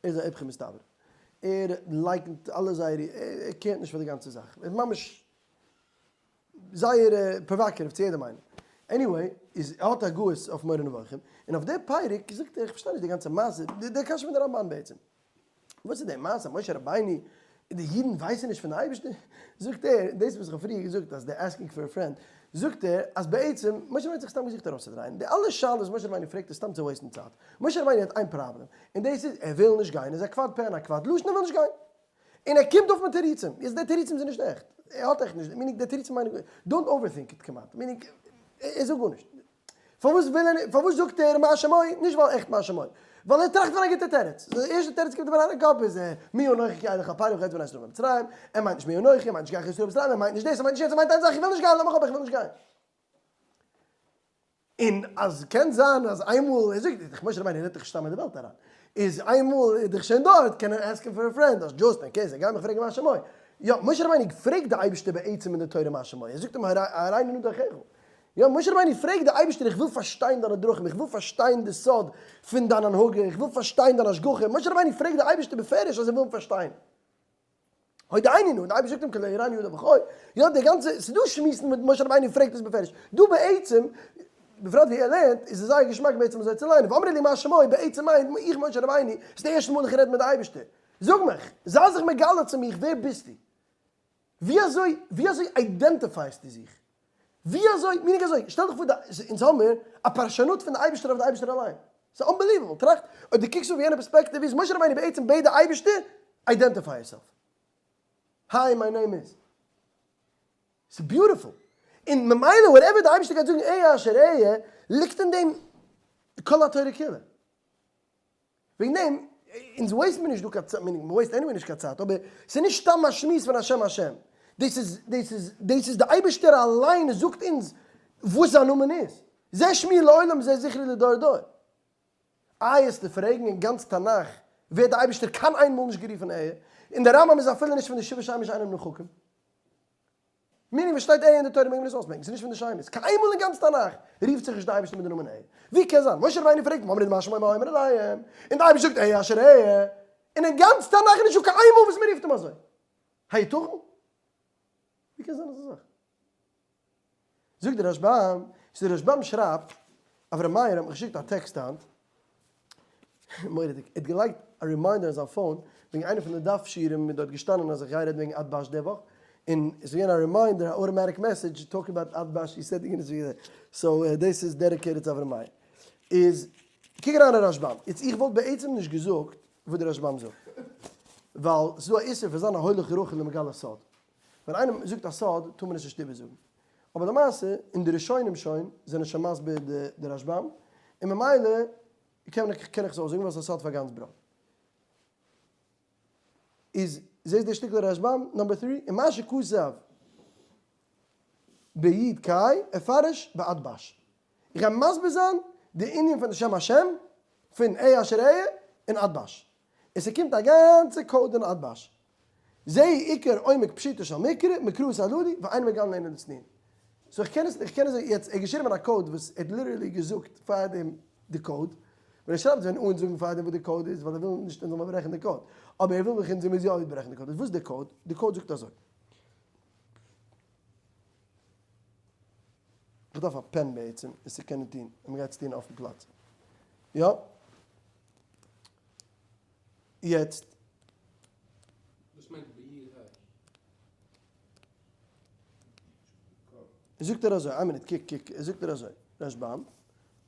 ער איז א איפכא מסתברא. ער לייקנט אלע זייערע, ער care ט נישט פאר די גאנצע זאך. ער איז ממש זייער provocative צו יעדעם איינעם. anyway, איז ער האט הגהות אויף מורה נבוכים, און אויף די פרק זאגט ער, איך פארשטיי נישט די גאנצע מעשה, די קשיא פון די רמב"ן בעצם. וואס איז די מעשה משה רבינו די אידן ווייסן נישט פון די אייבערשטער? זאגט ער, דאס וואס איך האב פריער געזאגט אז די asking for a friend, זאגט ער אז בעצם משה רבינו האט זיך סתם געזוכט ארויסצודרייען, די אלע שאלות וואס משה רבינו פרעגט איז סתם צו waste ן צייט, משה רבינו האט איין פראבלעם, און דאס איז ער וויל נישט גיין, ער איז א כבד פה און א כבד לשון ער וויל נישט גיין, און ער קומט אויף מיט תירוצים, יעצט די תירוצים זענען נישט עכט, ער האט עכט נישט, meaning די תירוצים מיין איך, don't overthink it כמעט, meaning ער זאגט גארנישט. פארוואס וויל ער נישט, פארוואס זאגט ער מה שמו, נישט ווייל עכט מה שמו, ווייל ער טראכט פון א גוטע תירוץ, די ערשטע תירוץ קומט אים אריין אין קאפ איז מי אנכי כי אלך אל פרעה ואוציא את בני ישראל ממצרים, ער מיינט נישט מי אנכי, ער מיינט נישט גיי איך ישראל מצרים, ער מיינט נישט דאס, ער מיינט נישט יענץ, ער מיינט איין זאך, איך וויל נישט גיין, לאמיך אפ, איך וויל נישט גיין. און אז קען זיין אז איינמאל ער זאגט, איך משה רבינו רעדט דאך נישט סתם אין די וועלט אריין, איז איינמאל איז דאך שוין דארט, קען ער ask ן for a friend, אז just in case, ער גייט מיך פרעגן מה שמו. יא, משה רבינו פרעגט די אייבערשטער בעצם אין די תורה מה שמו, ער זאגט אים הראני נא דרכך. יא, משה רבינו פרעגט די אייבערשטער איך וויל פארשטיין דיינע דרכים, איך וויל פארשטיין די סוד פון דיין הנהגה, איך וויל פארשטיין דיין השגחה, משה רבינו פרעגט די אייבערשטער בפירוש אז ער וויל פארשטיין. הודיעני נא, און די אייבערשטער זאגט אים כי לא יראני האדם וחי, יא די גאנצע, ס'איז דא שמועסן וואס משה רבינו פרעגט עס בפירוש, דא בעצם, בפרט ווי ער לערנט, איז עס זייער געשמאק בעצם אזוי צו ליינען, ואמרי לי מה שמו, בעצם מיינט, איך משה רבינו, ס'איז די ערשטע מאל איך רעד מיט די אייבערשטער, זאג מיך, זיי זיך מגלה צו מיך, ווער ביסטו? ווי אזוי, ווי אזוי identify סטו זיך? ווי אזוי, meaning אזוי, שטעל דיך פאר די, אונז האמיר א פרשנות פון די אייבערשטער אויף די אייבערשטער אליין. ס'איז unbelievable. טראכט, אויב דו קוקסט אויף יענע פערספעקטיוו איז משה רבינו בעצם בעט די אייבערשטער, identify yourself. Hi, my name is. ס'איז beautiful. און ממילא whatever די אייבערשטער גייט זאגן אהיה אשר אהיה, ליגט אין דעם כל התורה כולה. וועגן דעם, אונז waste מיר נישט דא קיין צייט, meaning מ' waste anyway נישט קיין צייט, אבער ס'איז נישט סתם א שמועס פון השם השם, דאס איז, דאס איז, דאס איז די אייבערשטער אליין זאגט אונז וואס זיין נאמען איז, זה שמי לעולם זה זכרי לדור דור. איי עסטו פרעגן אין גאנץ תנך ווערט די אייבערשטער קיין איין מאל נישט גערופן אהיה, און די רמב ם איז אפילו נישט פון די שבעה שמות שאינם נמחקים. meaning ווען שטייט אהיה אין די תורה מעג מען עס אויסמעקן, ס'איז נישט פון די שמות, קיינמאל אין גאנץ תנך רופט זיך נישט די אייבערשטער מיט די נאמען אהיה, ווי קען זיין? משה רבינו פרעגט ואמרי לי מה שמו מה אומר אליהם, און די אייבערשטער זאגט אהיה אשר אהיה, און אין גאנץ תנך איז נישטא קיין איינמאל וואס מען רופט אים אזוי, היתכן? ווי קען זיין אזא זאך? זאגט דער רשבם, ס'איז דער רשבם שרייבט, אברהם מאיר האט מיך געשיקט א טעקסט היינט, מורא'דיג, ער האט געלייגט א reminder אין זיין phone, וועגן איינע פון די דף שיעורים איז דארט געשטאנען אז איך גיי רעדן וועגן אדבש די וואך, און עס איז געווען א reminder, א automatic message, talk about אדבש, he said יו גאנא so דאס איז dedicated צו אברהם מאיר. איז, קוק אריין אין רשבם, יעצט איך וואלט בעצם נישט געזאגט וואס דער רשבם זאגט, ווייל ס'איז דא א איסור פון זיין א הולך רכיל ומגלה סוד, ווען איינער זאגט א סוד טאר מען עס נישט איבערזאגן. אבער למעשה אין די ראשונים שוין זענען שוין מסביר די רשבם, און ממילא קען איך קען איך עס אויסזאגן ווייל עס איז א סוד פאר גאנץ בראד. איז זעסט די שטיקל רשבם number three, און מה שכתב בי' קאי אפרש באדבש. איך גיי מסביר זיין די ענין פון די שם השם פון אהיה אשר אהיה און אדבש. און ס'קומט א גאנצע code אין אדבש. זהו עיקר עומק פשוטו של מקרא, מקראות הללו, ואין מגלין אלא לצנועין. so איך קען עס, איך קען עס, יעצט ער האט געשריבען א code וואס ער האט literally געזאגט פארדעם די code, ווען ער שרייבט ווען אן זאגן פארדעם וואס די code איז, ווייל ער וויל נישט אונז זאל מען ברעכן די code, אבער ער וויל מיך אונז מוז יא אויסברעכן די code, איז וואס איז די code? די code זאגט אזוי. איך דארף א pen בעצם עס צו קענען טון, און מ'גייט עס טון אויפן פלאץ. יא. יעצט. וואס מיינט בעיר ה'? זאגט ער אזוי, איין מינוט, קוק קוק, זאגט ער אזוי, רשבם,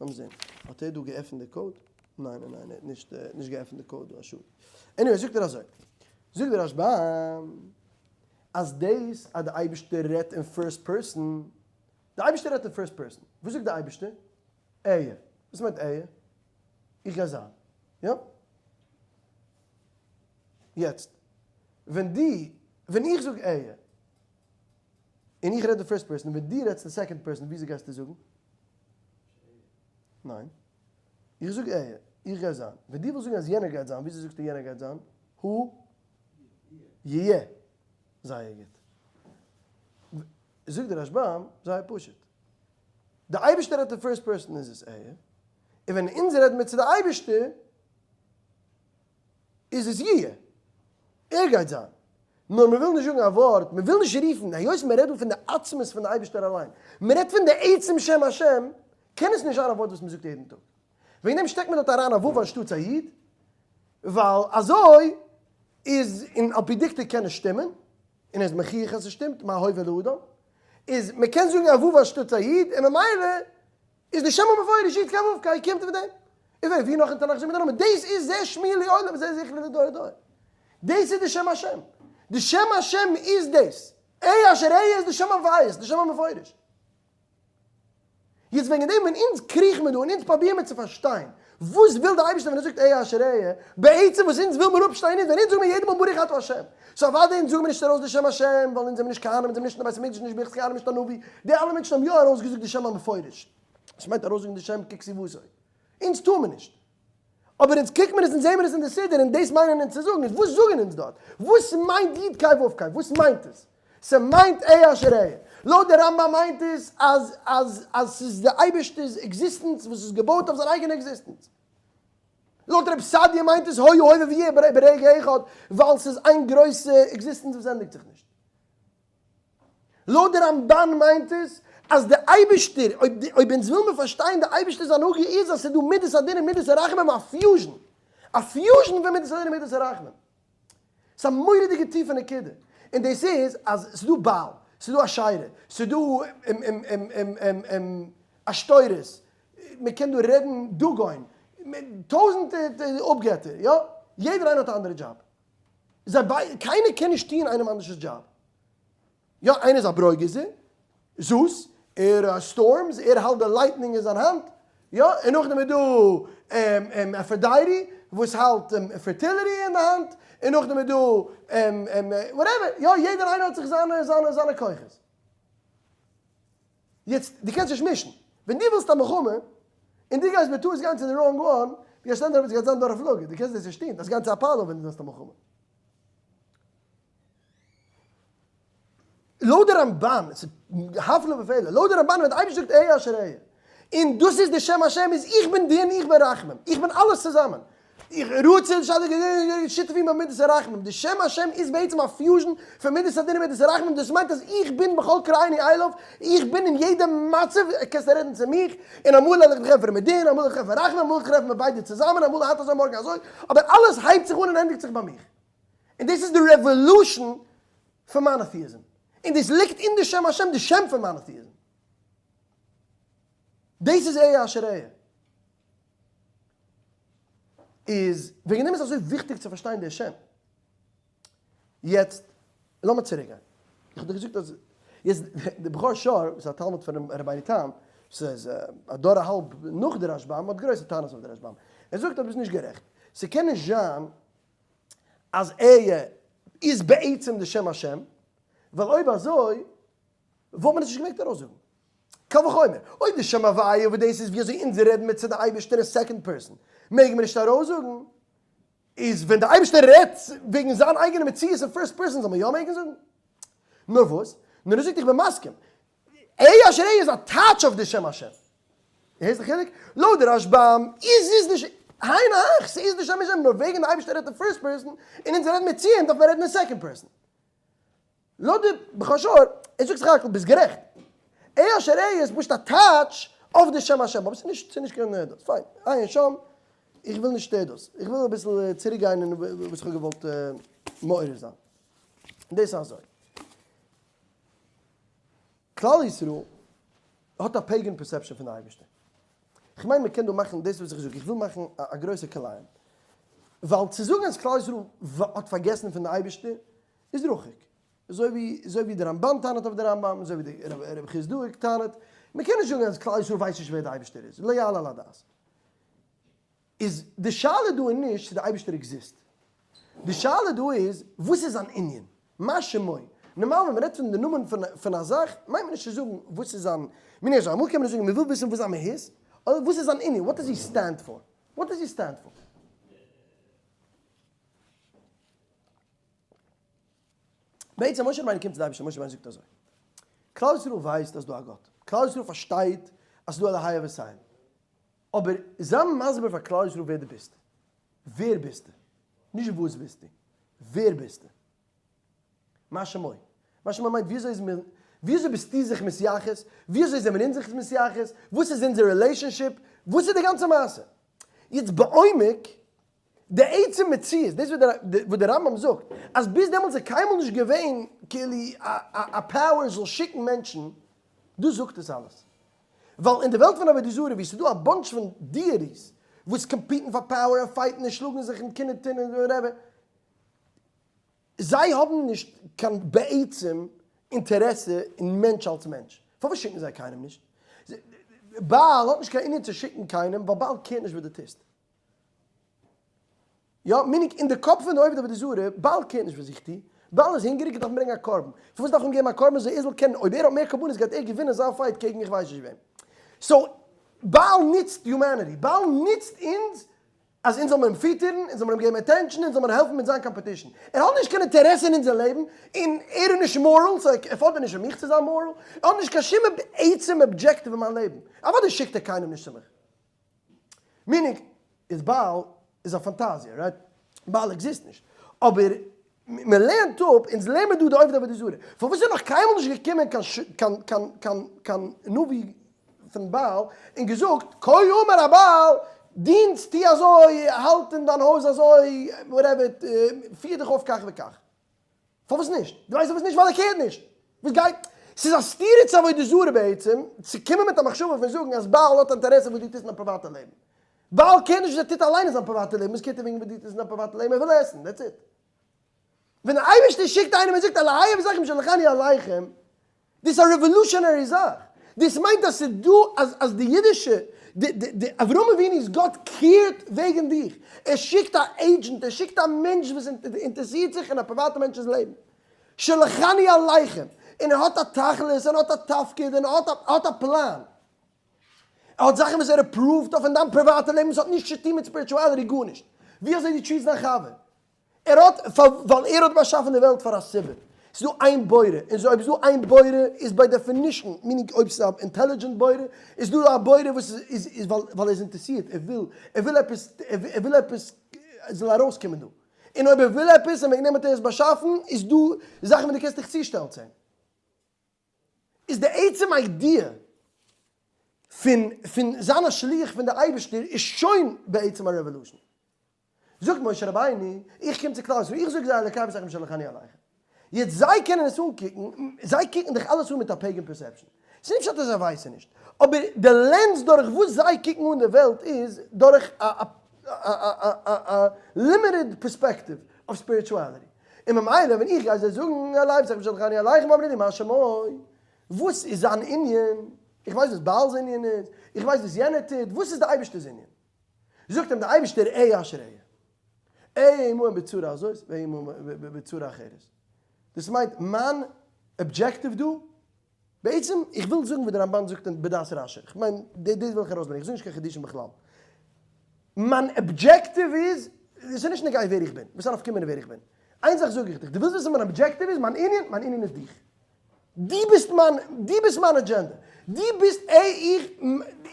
לאמיר זען, האט ער דא געעפנט די code? ניין ניין ניין, ער האט נישט נישט געעפנט די code דא, א שאד. Anyway, זאגט ער אזוי, זאגט דער רשבם, אז דאס אז די אייבערשטער רעדט אין first person, די אייבערשטער רעדט אין first person, וואס זאגט די אייבערשטער? אהיה. וואס מיינט אהיה? איך גיי זיין. יא? יעצט, ווען דו, ווען איך זאג אהיה, און איך רעד די first person, ווען דו רעדסט די second person, וויאזוי גייסטו זאגן? ניין. איך זאג אהיה, איך גיי זיין. ווען דו ווילסט זאגן אז יענער גייט זיין, וויאזוי זאגסטו יענער גייט זיין? הוא יהיה. זייער גוט. זאגט דער רשבם, זייער פשוט. די אייבערשטער רעדט אין first person איז עס אהיה, און ווען אונז רעדן מיר צו די אייבערשטער איז עס יהיה, ער גייט זיין. נאר מען וויל נישט זאגן א ווארט, מען וויל נישט רופן, היות מען רעדט דא פון די עצמות פון די אייבערשטער אליין, מען רעדט פון די עצם שם השם, קען עס נישט זיין א ווארט וואס מען זאגט יעדן טאג. וועגן דעם שטעקט מען דארט אריין א ו' אנשטאטס א י', ווייל אזוי איז, און על פי דקדוק קען עס שטימען, און ער איז מוכיח אז עס שטימט, מה הוה לאדם, איז מען קען זאגן א ו' אנשטאטס א י', און ממילא איז די שם המפורש י' קיי ו' קיי קומט פון דעם. און ווער ווי נאך אין תנך זאגט מען די נאמען, דאס איז זה שמי לעולם וזה זכרי לדור דור. דאס איז די שם השם. די שם השם איז דאס. אהיה אשר אהיה איז די שם הוויה, די שם המפורש. יעצט וועגן דעם ווען אונז קריכן מיר דא און אונז פראבירן מיר צו פארשטיין וואס וויל די אייבערשטער ווען ער זאגט אהיה אשר אהיה, בעצם וואס אונז וויל מיר אפשטיין איז ווען אונז זאגן מיר יעדע מאל ברוך אתה השם, so אוודאי אונז זאגן מיר נישט ארויס די שם השם ווייל אונז זעמיר נישט כהנים, אונז זעמיר נישט אין די בית המקדש, נישט ברכת כהנים, נישט א נביא, די אלע מענטשן האבן יא ארויסגעזאגט די שם המפורש, עס מיינט ארויסזאגן די שם ככתיבתו, אונז טאר מען נישט. אבער אונז קוק מיר עס און זעהן מיר עס אין די סידור און דאס מיינען אונז צו זאגן איז וואס זאגן אונז דארט? וואס מיינט י' קיי ו' קיי? וואס מיינט עס? ס'מיינט אהיה אשר אהיה. לויט די רמב"ם מיינט עס אז אז אז ס'איז די אייבערשטער'ס עקזיסטענץ וואס איז געבויט אויף זיין אייגענע עקזיסטענץ. לויט רב סעדיה מיינט עס היה הווה ויהיה ברגע אחד ווייל ס'איז איין גרויסע עקזיסטענץ וואס ענדיגט זיך נישט. לויט די רמב"ן מיינט עס אז די אייבישטער, אויב אונז וויל מיר פארשטיין די אייבישטער'ס הנהגה איז אז ס'איז דא מידת הדין און מידת הרחמים א fusion, א fusion פון מידת הדין און מידת הרחמים. ס'איז א מורא'דיגע טיפע נקודה. און דאס איז אז ס'איז דא בעל, ס'איז דא אשרה, ס'איז דא עשתורת, מ'קען דא רעדן דגון, טויזענטער אפגעטער, יא? יעדער איינער האט א אנדערע דזשאב. זיי ביידע, קיינער קען נישט טוען איינעם אנדערש'ס דזשאב. יא, איינער איז א ברוגז'ער, זאוס, ער storms, ער האלט די lightning אין זיין האנט, יא, און נאכדעם איז דא אפראדייטי וואס האלט fertility אין די האנט, און נאכדעם איז דא whatever, יא, יעדער איינער האט זיך זיינע זיינע זיינע כוחות. יעצט, דו קענסט נישט מישן. ווען דו ווילסט א מלחמה, און דו גייסט בטעות גיין צו די wrong one, דו גייסט שטענדיג אראפ, עס גייט זיין דור הפלגה, דו קענסט דאס נישט טון, דאס גיין צו אפאלא ווען דו ווילסט א מלחמה. לויט די רמב"ן, עס איז הפלא ופלא, לויט די רמב"ן ווען די אייבערשטער זאגט אהיה אשר אהיה, און דאס איז די שם השם איז איך בין דין איך בין רחמים, איך בין אלעס צוזאמען, איך רוצה שותפים במידת הרחמים, די שם השם איז בעצם א fusion פון מידת הדין און מידת הרחמים, דאס מיינט אז איך בין בכל קראני אליו, איך בין אין יעדע מצב, קענסט רעדן צו מיך, און אמאל וועל איך דיך ענטפערן מיט דין, אמאל וועל איך ענטפערן רחמים, אמאל וועל איך ענטפערן מיט ביידע צוזאמען, אמאל היינט אזוי מארגן אזוי, אבער אלעס הייבט זיך אן און ענדיגט זיך ביי מיך. און דאס איז די revolution פון monotheism, און דאס ליגט אין די שם השם, די שם פון monotheism. דאס איז אהיה אשר אהיה. איז וועגן דעם איז אזוי וויכטיג צו פארשטיין די שם. יעצט לאמיר צוריק גיין. איך האב דיר געזאגט אז יעצט די בכור שור וואס איז א תלמיד פון רבינו תם, ס'איז א דור א האלב נאך די רשב"ם, האט גרויסע טענות אויף די רשב"ם. ער זאגט אז ביסט נישט גערעכט. ס'קען נישט זיין אז אהיה איז בעצם די שם השם, ווייל אויב אזוי וואלט מען עס נישט געמעגט ארויסזאגן. קל וחומר, אויב די שם הוויה וואס דאס איז ווי אזוי אונז רעדן מיר צו די אייבערשטער אין second person מעג מען נישט ארויסזאגן, איז ווען די אייבערשטער רעדט וועגן זיין אייגענע מציאות אין first person זאל מען יא מעגן זאגן? נאר וואס? נאר ער זאגט איך בין מסכים, אהיה אשר אהיה איז א טייטש אויף די שם השם. הערסט די חילוק? לויט די רשב"ם איז עס נישט היינו הך, ס'איז די שם השם, נאר וועגן די אייבערשטער רעדט אין first person און אונז רעדן מיר צו אים דארף מען רעדן אין second person. לויט די בכור שור, ער זאגט סך הכל ביסט גערעכט. אהיה אשר אהיה איז פשוט א טייטש אויף די שם השם, אבער ס'איז נישט ס'איז נישט קיין דאס. פיין, עיין שם, איך וויל נישט דאס. איך וויל אביסל צוריק גיין אין וואס איך האב געוואלט מעורר זיין. און דאס איז אזוי. כלל ישראל האט א pagan perception פון די אייבערשטער. כ'מיין מ'קען דא מאכן דאס וואס איך זאג, איך וויל מאכן א גרויסע קלעים. ווייל צו זאגן אז כלל ישראל האט פארגעסן פון די אייבערשטער איז רחוק. אזוי ווי אזוי ווי די רמב"ן טענה'ט אויף די רמב"ם, אזוי ווי די רבי חסדאי טענה'ט, מ'קען נישט זאגן אז כלל ישראל ווייסט נישט ווער די אייבערשטער איז, לא יעלה על הדעת. איז די שאלה דא איז נישט צו די אייבערשטער exist, די שאלה דא איז וואס איז זיין ענין, מה שמו, נארמאל ווען מ'רעדט פון די נאמען פון א זאך מיינט מען נישט צו זאגן וואס איז זיין, מיניה אזוי אמאל קען מען זאגן מ'וויל וויסן וואס זיין מהות, אדער וואס איז זיין ענין, what does he stand for, what does he stand for. בעצם משה רבינו קומט צו די אייבערשטער, משה רבינו זאגט אזוי, כלל ישראל ווייסט אז ס'דא א גאט, כלל ישראל פארשטייט אז ס'דא אלהי אבותיהם, אבער זיי מסביר פאר כלל ישראל ווער דו ביסט, ווער ביסטו? נישט וואס ביסטו, ווער ביסטו? מה שמו? מה שמו מיינט וויאזוי איז מען, וויאזוי ביסטו זיך מתייחס, וויאזוי זעמיר אונז זיך מתייחס, וואס איז אונזער relationship, וואס איז די גאנצע מעשה? יעצט בעומק, די עצם מציאות, דאס וואס דער רמב"ם זאגט, אז ביז דעמאלטס איז קיינמאל נישט געווען כאילו א power זאל שיקן מענטשן, דאס זאגט עס אלעס. ווייל אין די וועלט פון עבודה זרה וואו ס'איז דא א bunch פון deities וואס compete ן פאר power און fight ן און שלאגן זיך און קנאה טון און whatever, זיי האבן נישט קיין בעצם אינטערעסע אין מענטש אלס מענטש. פארוואס שיקן זיי קיינעם נישט? בעל האט נישט קיין ענין צו שיקן קיינעם ווייל בעל care ט נישט וואס דו טוסט. יא, meaning אין די קאפ פון די עובד עבודה זרה, בעל care ט נישט וואס איך טו, בעל איז הונגעריג איך דארף אים ברענגען א קרבן, פארוואס דארף איך אים געבן א קרבן אזוי ער זאל קענען, אויב ער האט מער קרבנות גייט ער געווינען זיין fight קעגן איך ווייס נישט וועם. so, בעל נוצט humanity, בעל נוצט אונז אז אונז זאל מען אים פיטערן, אונז זאל מען אים געבן attention, אונז זאל מען העלפן מיט זיין competition. ער האט נישט קיין אינטערעסע אין אונזער לעבן, און ער איז נישט moral, so ער פאדערט נישט פון מיך צו זיין moral, ער האט נישט קיין שום עצם objective אין מיין לעבן. אוודאי שיקט ער קיינעם נישט צו מיך. meaning איז בעל איז א פאנטאזיע, right? בעל exist נישט. אבער מען לערנט אפ, אונז לערנען מיר דא די עובדי עבודה זרה. פארוואס איז נאך קיינמאל נישט געקומען קיין קיין קיין קיין נביא פון בעל און געזאגט כה אמר הבעל, דינסט טו אזוי, האלט אין דיין הויז אזוי, whatever, פיר דיך אויף כך וכך. פארוואס נישט? דו ווייסט פארוואס נישט? ווייל ער care ט נישט. וואס גייט? ס'איז א סתירה צו עבודה זרה בעצם, צו קומען מיט א מחשבה פון זאגן אז בעל האט אינטערעסע וואס דו טוסט אין דיין פריוואטע לעבן. בעל care ט נישט וואס ער טוט אליין אין זיין פריוואטע לעבן, וואס care ט ער וועגן וואס דו טוסט אין דיין פריוואטע לעבן? ער וויל עסן, that's it. ווען דער אייבערשטער שיקט איינעם און זאגט אלהי אבותיכם שלחני אליכם, דאס איז א revolutionary זאך, דאס מיינט אז ס'איז דא אז אז די אידישע די די די אברהם אבינו'ס גאט care ט וועגן דיך, ער שיקט א agent, ער שיקט א מענטש וואס אינטערסירט זיך אין א פריוואטע מענטש'ס לעבן, שלחני אליכם, און ער האט א תכלית, און ער האט א תפקיד, און ער האט א ער האט א פלאן, ער האט זאכן וואס ער approve ט אויף אין דיין פריוואטע לעבן וואס האט נישט צוטון מיט spirituality גארנישט, ווי אזוי דו treat סט דיין חבר, ער האט, ווייל ער האט באשאפן די וועלט פאר א סיבה. ס'איז דא איין בורא, און so אויב איז דא איין בורא איז by definition, meaning אויב ס'איז א intelligent בורא, איז דא א בורא וואס איז איז ווייל ער איז אינטערסירט, ער וויל, ער וויל עפעס, ער וויל עפעס זאל ארויסקומען דא. און אויב ער וויל עפעס און וועגן דעם האט ער עס באשאפן, איז דא זאכן וואס דו קענסט דיך צושטעלן צו אים. איז די עצם idea פון פון זיין א שליח פון די אייבערשטער איז שוין בעצם א revolution. זאגט משה רבינו, איך קום צו כלל ישראל, איך זאג זיי אלקי אבותיכם שלחני אליכם. יעצט זיי קענען עס אנקוקן, זיי קוקן דאך אלעס אן מיט א pagan perception. ס'איז נישט פשט אז זיי ווייסן נישט, אבער די lens דורך וואס זיי קוקן אן די וועלט איז דורך א א limited perspective אויף spirituality. און ממילא ווען איך גיי זיי זאגן אלקי אבותיכם שלחני אליכם אמרו לי מה שמו, וואס איז זיין ענין? איך ווייס וואס בעל'ס ענין איז, איך ווייס וואס יענער טוט, וואס איז די אייבערשטער'ס ענין? זאגט אים דער אייבערשטער אהיה אשר אהיה, אהיה עמהם בצורה הזאת ואהיה עמהם בצורה אחרת. דאס מיינט מיין objective דא, בעצם איך וויל זאגן וואס דער רמב"ן זאגט אין בדעת רש"י, איך מיין דאס וויל איך ארויסברענגען, איך זאג נישט קיין חידושים בכלל. מיין objective איז, עס איז נישט נוגע ווער איך בין, וואס א נפקא מינה ווער איך בין. איין זאך זאג איך דיך, דו ווילסט וויסן מיין objective איז, מיין ענין, מיין ענין איז דיך. דו ביסט מיין, דו ביסט מיין agenda. דו ביסט ע איך,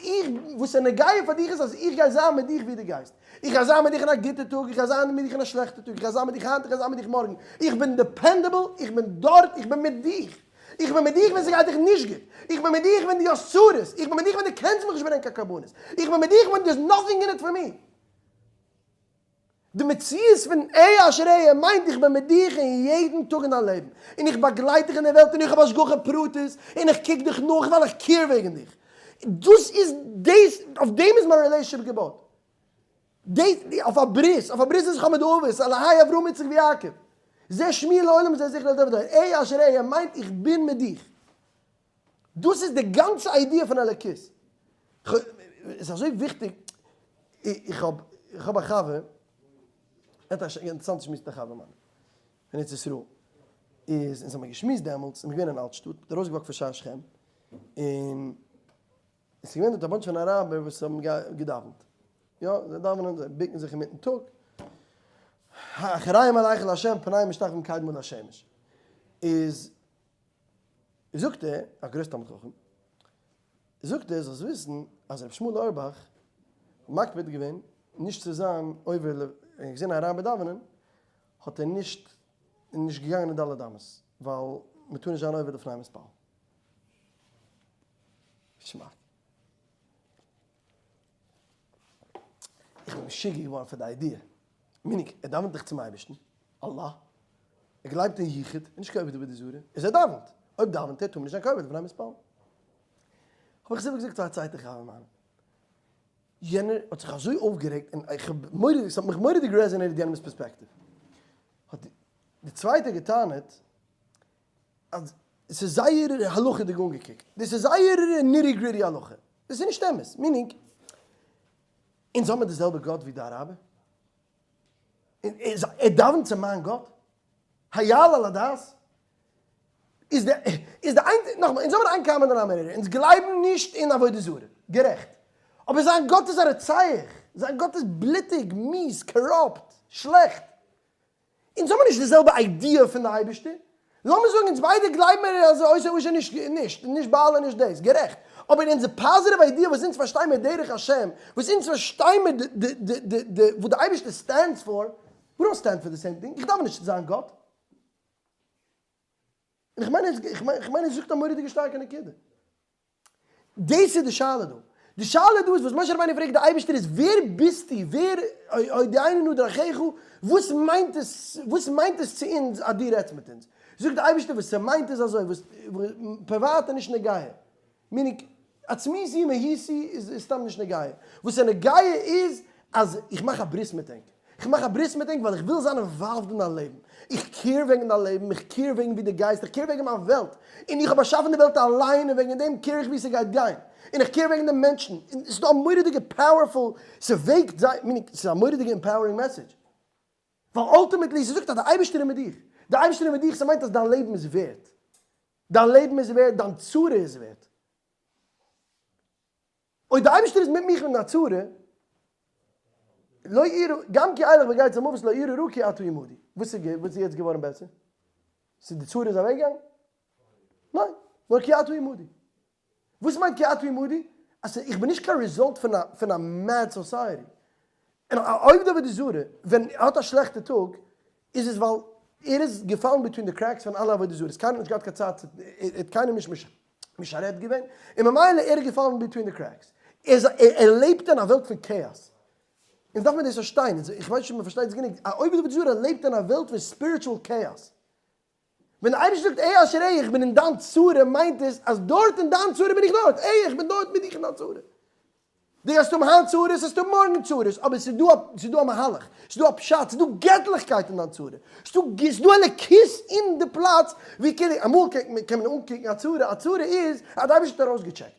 איך, וואס איז נוגע פאר דיך איז אז איך גיי זיין מיט דיך ווי דו גייסט. איך גיי זיין מיט דיך אין א גוטע טאג, איך גיי זיין מיט דיך אין א שלעכטע טאג, איך גיי זיין מיט דיך היינט, איך גיי זיין מיט דיך מארגן. איך בין dependable, איך בין דארט, איך בין מיט דיך. איך בין מיט דיך ווען ס'גייט דיך נישט גוט. איך בין מיט דיך ווען דו האסט צרות. איך בין מיט דיך ווען דו קענסט מיך נישט ברענגען קיין קרבנות. איך בין מיט דיך ווען there's nothing in it for me. די מציאות פון אהיה אשר אהיה מיינט איך בין מיט דיך אין יעדן טאג אין דיין לעבן, און איך באגלייט דיך אין די וועלט און איך האב השגחה פרטית און איך קוק דיך נאך ווייל איך care וועגן דיך. דאס איז דאס, אויף דעם איז מיין relationship געבויט. דאס, אויף א ברית, אויף א ברית וואס איך האב מיט די אבות, אלהי אברהם יצחק ויעקב. זה שמי לעולם וזה זכרי לדור ודור. אהיה אשר אהיה מיינט איך בין מיט דיך. דאס איז די גאנצע idea פון אלוקות. עס איז אזוי וויכטיג, איך האב איך האב א חבר, ער האט א אינטערעסאנטע שמועס מיט א חבר מיינער פון ארץ ישראל, איז אונז האמיר געשמועסט דעמאלטס, און מיר געווען אין אלט שטאט, מ'האט ארויסגעוואקט פון שער שכם, און עס איז געווען דארט א bunch פון אראבער וואס האבן געדאווענט, יא, זיי דאווענען, זיי בוקן זיך אינמיטן טאג, אחוריים אל היכל השם פניהם משתחווים קדמה לשמש, איז זאגט ער, א גרויס תלמיד חכם, זאגט ער, זאלסט וויסן אז רבי שמואל אויערבאך האט מקפיד געווען נישט צו זיין עובר ל, ווען ער האט געזען א אראבער דאווענען האט ער נישט נישט געגאנגען אין ד' אמות, ווייל מען טאר נישט זיין עובר לפני המתפלל. געשמאק. איך בין משוגע געווארן פון די idea. meaning, ער דאווענט דאך צום אייבערשטן, אללה. ער גלייבט אין יחוד, נישט קיין עובד עבודה זרה, איז ער דאווענט. אויב דאווענט ער, טאר מען נישט זיין קיין עובד לפני המתפלל. האב איך עס איבערגעזאגט פאר א צווייטע חבר מיינע. יענער האט זיך אזוי אויפגערעגט און איך האב מורא'דיג, ס'האט מיך מורא'דיג resonate ד יענעמ'ס פערספעקטיוו. האט די צווייטע גע'טענה'ט אז ס'איז זייער הלכה'דיג אנגעקוקט. דאס איז זייער nitty gritty הלכה. דאס איז נישט אמת. meaning, אונז האבן מיר די זעלבע גאט ווי די אראבער? ער דאווענט צו מיין גאט? היעלה על הדעת? איז די איז די איין נאכאמאל אונז האבן איין common denominator אונז גלייבן נישט אין עבודה זרה, גערעכט, אבער זיין גאט איז א רוצח. זיין גאט איז בלוטיג, מיאוס, corrupt, שלעכט. אונז האבן נישט די זעלבע idea פון די אייבערשטער. לאמיר זאגן אונז ביידע גלייבן מיר אז עושה עושה נישט נישט, נישט בעל און נישט דאס, גערעכט. אבער אונזער positive idea וואס אונז פארשטיי מיר דרך השם, וואס אונז פארשטיי מיר די די די די וואס די אייבערשטער stands for, we don't stand for the same thing, איך דאווען נישט צו זיין גאט. און איך מיין איך מיין ער זאגט א מורא'דיגע שטארקע נקודה. דאס איז די שאלה דא. די שאלה דא איז וואס משה רבינו פרעגט די אייבערשטער איז ווער ביסטו, ווער הודיעני נא דרכיך, וואס מיינט עס, וואס מיינט עס צו אונז אז דו רעדסט מיט אונז? זאגט די אייבערשטער וואס ס'מיינט איז אזוי, וואס פריוואט איז נישט נוגע, meaning עצמיתי מהותי איז סתם נישט נוגע, וואס איז נוגע איז אז איך מאך א ברית מיט ענק, איך מאך א ברית מיט ענק ווייל איך וויל זיין involved אין דיין לעבן, איך care וועגן דיין לעבן, איך care וועגן ווי דו גייסט, איך care וועגן מיין וועלט, און איך האב באשאפן די וועלט אליין און וועגן דעם care איך ווי ס'גייט גיין, און איך care וועגן די מענטשן, און ס'איז דא א מורא'דיגע powerful, ס'וועגט זיי, meaning ס'איז א מורא'דיגע empowering message, ווייל ultimately ס'זאגט אז די אייבערשטער איז מיט דיך, די אייבערשטער איז מיט דיך, ס'מיינט אז דיין לעבן איז ווערט, דיין לעבן איז ווערט, דיין צרה איז ווערט. אויב די אייבערשטער איז מיט מיך אין א צרה, לא אירא, גם כי אלך בגיא צלמוות לא אירא רע כי אתה עמדי. וואס איז וואס איז יעצט געווארן בעסער? ס'איז די צרה איז אוועקגעגאנגען? ניין, נאר כי אתה עמדי. וואס מיינט כי אתה עמדי? אז איך בין נישט קיין result פון א פון א mad society. און א עובד עבודה זרה ווען ער האט א שלעכטע טאג איז עס ווייל ער איז געפאלן between די cracks פון אלע עבודה זרות, קיינער האט נישט געהאט קיין צייט צו, ער האט קיינעם נישט משרת געווען, און ממילא ער איז געפאלן between די cracks. ער איז ער לעבט אין א וועלט פון כאאס. אונז דארף מען דאס פארשטיין, איך ווייס נישט אויב מען פארשטייט עס גענוג, א עובד עבודה זרה לעבט אין א וועלט פון spiritual chaos. ווען די אייבערשטער זאגט אהיה אשר אהיה איך בין אין דיין צרה מיינט עס אז דארט אין דיין צרה בין איך דארט, אהיה איך בין דארט מיט דיך אין דיין צרה. דו גייסט האבן היינט צרות וועסטו האבן מארגן צרות, אבער ס'איז דא א ס'איז דא א מהלך, ס'איז דא א פשט, ס'איז דא געטליכקייט אין דיין צרה, ס'איז דא אלוקות אין די פלאץ ווי כאילו אמאל קען מען אנקוקן א צרה, א צרה איז אז די אייבערשטער האט ארויסגעטשעקט,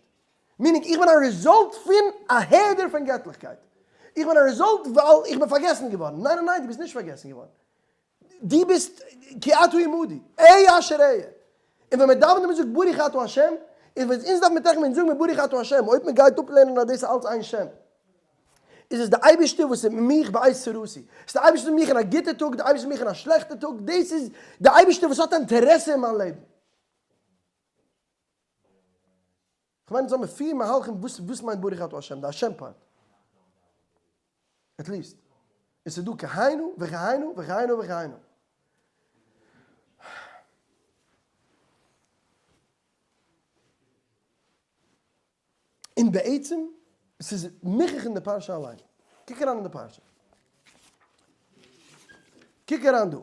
meaning איך בין א result פון א העדר פון געטליכקייט, איך בין א result ווייל איך בין פארגעסן געווארן, ניין ניין ניין דו ביסט נישט פארגעסן געווארן, דו ביסט כי אתה עמדי, אהיה אשר אהיה. און ווען מען דאווענט און מען זאגט ברוך אתה ה', איז ווען אונז דארף מען טראכטן ווען זאגן מיר ברוך אתה ה', אויב מען גייט אפלערנען אז דאס איז אלץ איין שם, איז עס די אייבערשטער וואס איז מיט מיך בעת צרתי, עס איז די אייבערשטער מיט מיך אין א גוטע טאג, די אייבערשטער מיט מיך אין א שלעכטע טאג, דאס איז די אייבערשטער וואס האט אינטערעסע אין מיין לעבן. כ'מיין אונז האבן פיר מהלכים וואס וואס מיינט ברוך אתה ה', די השם part. At least. עס איז דא כהנה וכהנה וכהנה וכהנה. און בעצם, עס איז מוכח אין די פרשה אליין. קוק אריין אין די פרשה. קוק אריין דא.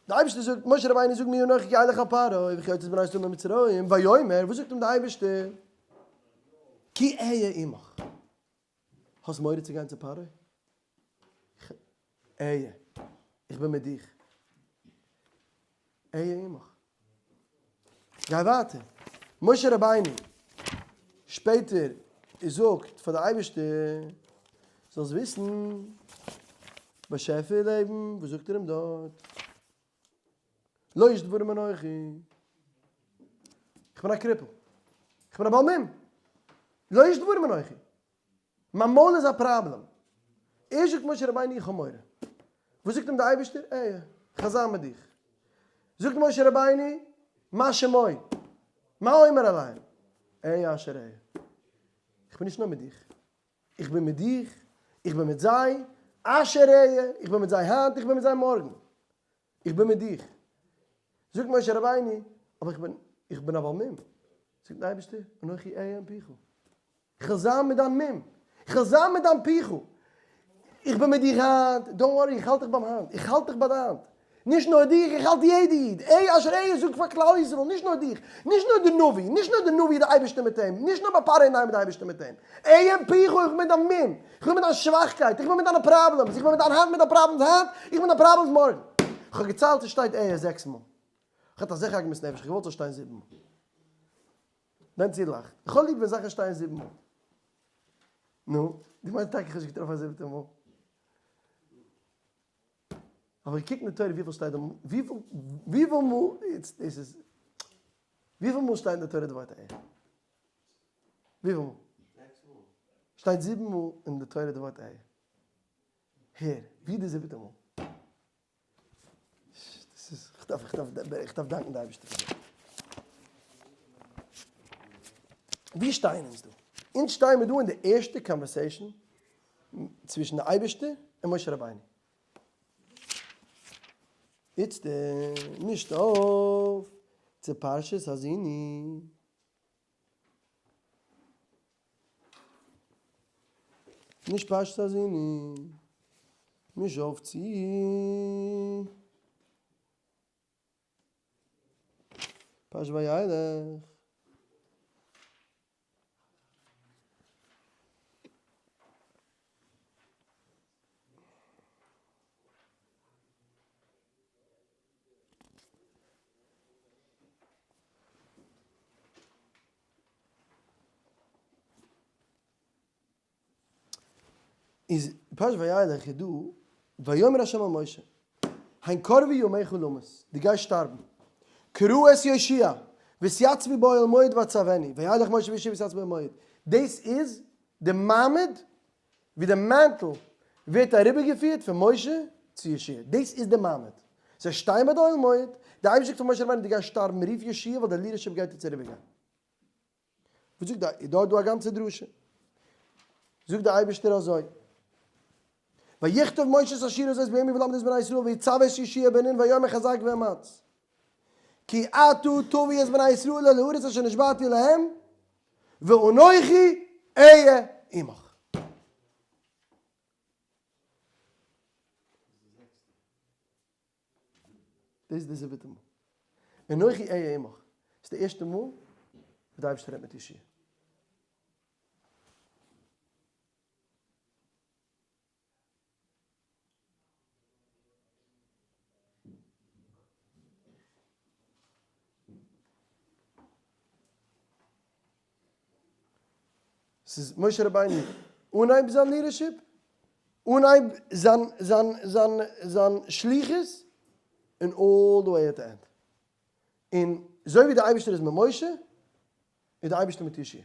די אייבערשטער זאגט, משה רבינו זאגט מי אנכי כי אלך אל פרעה וכי אוציא את בני ישראל ממצרים, ויאמר, וואס זאגט אים די אייבערשטער? כי אהיה עמך. האסט מורא צו גיין צו פרעה? אהיה, איך בין מיט דיך. אהיה עמך. גיי ווייטער. משה רבינו שפעטער זאגט פאר די אייבערשטער, זאלסט וויסן, באשעפער לעבן, וואס זאגט ער אים דארט? לא איש דברים אנכי, איך בין א cripple, איך בין א בעל מום, לא איש דברים אנכי, מיין מויל איז א פראבלעם. ערשט זאגט משה רבינו איך האב מורא. וואס זאגט אים דער אייבערשטער? אהיה, כ'וועל זיין מיט דיך. זאגט משה רבינו, מה שמו? מה אומר אליהם? אהיה אשר אהיה. איך בין נישט נאר מיט דיך, איך בין מיט דיך, איך בין מיט זיי, אשר אהיה, איך בין מיט זיי היינט, איך בין מיט זיי מארגן. איך בין מיט דיך. זאגט משה רבינו, אבער איך בין, איך בין א בעל מום. זאגט דער אייבערשטער, אנכי אהיה עם פיך. איך וועל זיין מיט דיין מום. איך וועל זיין מיט דיין פיך. איך בין מיט דיר היינט, don't worry, איך האלט דיך ביים האנט. איך האלט דיך ביי די האנט. נישט נאר דיך, איך האלט יעדע איד. אהיה אשר אהיה זאגט פאר כלל ישראל, נישט נאר דיך, נישט נאר די נביא, נישט נאר די נביא די אייבערשטער מיט אים, נישט נאר ביי פרעה אינאיינעם מיט די אייבערשטער מיט אים. אהיה עם פיך, איך בין מיט דיין מום. איך בין מיט דיין שוואכקייט, איך בין מיט דיינע problems, איך בין מיט דיין היינט מיט דיין problems היינט, איך בין מיט דיין problems מארגן. איך האב געציילט עס שטייט אהיה זעקס מאל. איך האט אזעלכע עגמת נפש, איך האב געוואלט ס'זאל שטיין זיבן מאל. בנצי לאכט. איך האב ליב ווען זאכן שטייען זיבן מאל. נו, דו מיינסט טאקע איך האב נישט געטראפן א זיבעטע מאל? אבער איך קוק אין די תורה וויפיל שטייט דא, וויפיל, וויפיל מאל, איצט דאס איז, וויפיל מאל שטייט אין די תורה די ווארט אהיה? וויפיל מאל? שטייט זיבן מאל אין די תורה די ווארט אהיה. הער, ווי די זיבעטע מאל? דאס איז, איך דארף, איך דארף, איך דארף דאנקען די אייבערשטער פאר דעם. ווי שטייען אונז דא? אונז שטייען מיר דא אין די ערשטע conversation צווישן די אייבערשטער און משה רבינו. איצט מישט אויף צו פרשת האזיני. נישט פרשת האזיני, מיש אויף צו פרשת וילך. איז פרשת וילך איז דא ויאמר ה' אל משה הן קרבו ימיך למות, דו גייסט שטארבן, קרא את יהושע והתיצבו באוהל מועד ואצונו, וילך משה ויהושע והתיצבו באוהל מועד, דאס איז די מעמד ווי די mantle ווערט אריבערגעפירט פון משה צו יהושע, דאס איז די מעמד, זיי שטייען ביי די אוהל מועד, די אייבערשטער זאגט פאר משה רבינו דו גייסט שטארבן רוף יהושע ווייל די leadership גייט יעצט אריבערגיין. וואס זאגט די, איז דארט דא א גאנצע דרשה, זאגט די אייבערשטער אזוי, ויכתוב משה את השירה הזאת ביום ההוא וילמד את בני ישראל ויצו את יהושע בן נון ויאמר חזק ואמץ כי אתה תביא את בני ישראל אל הארץ אשר נשבעתי להם ואנכי אהיה עמך. דאס איז די זיבעטע מאל. אנכי אהיה עמך. ס'איז די ערשטע מאל וואס די אייבערשטער רעדט מיט יהושע. ס'איז משה רבינו אנהייב זיין leadership, אנהייב זיין זיין זיין זיין שליחות, און all the way at the end. און אזוי ווי דער אייבערשטער איז מיט משה, איז דער אייבערשטער מיט יהושע.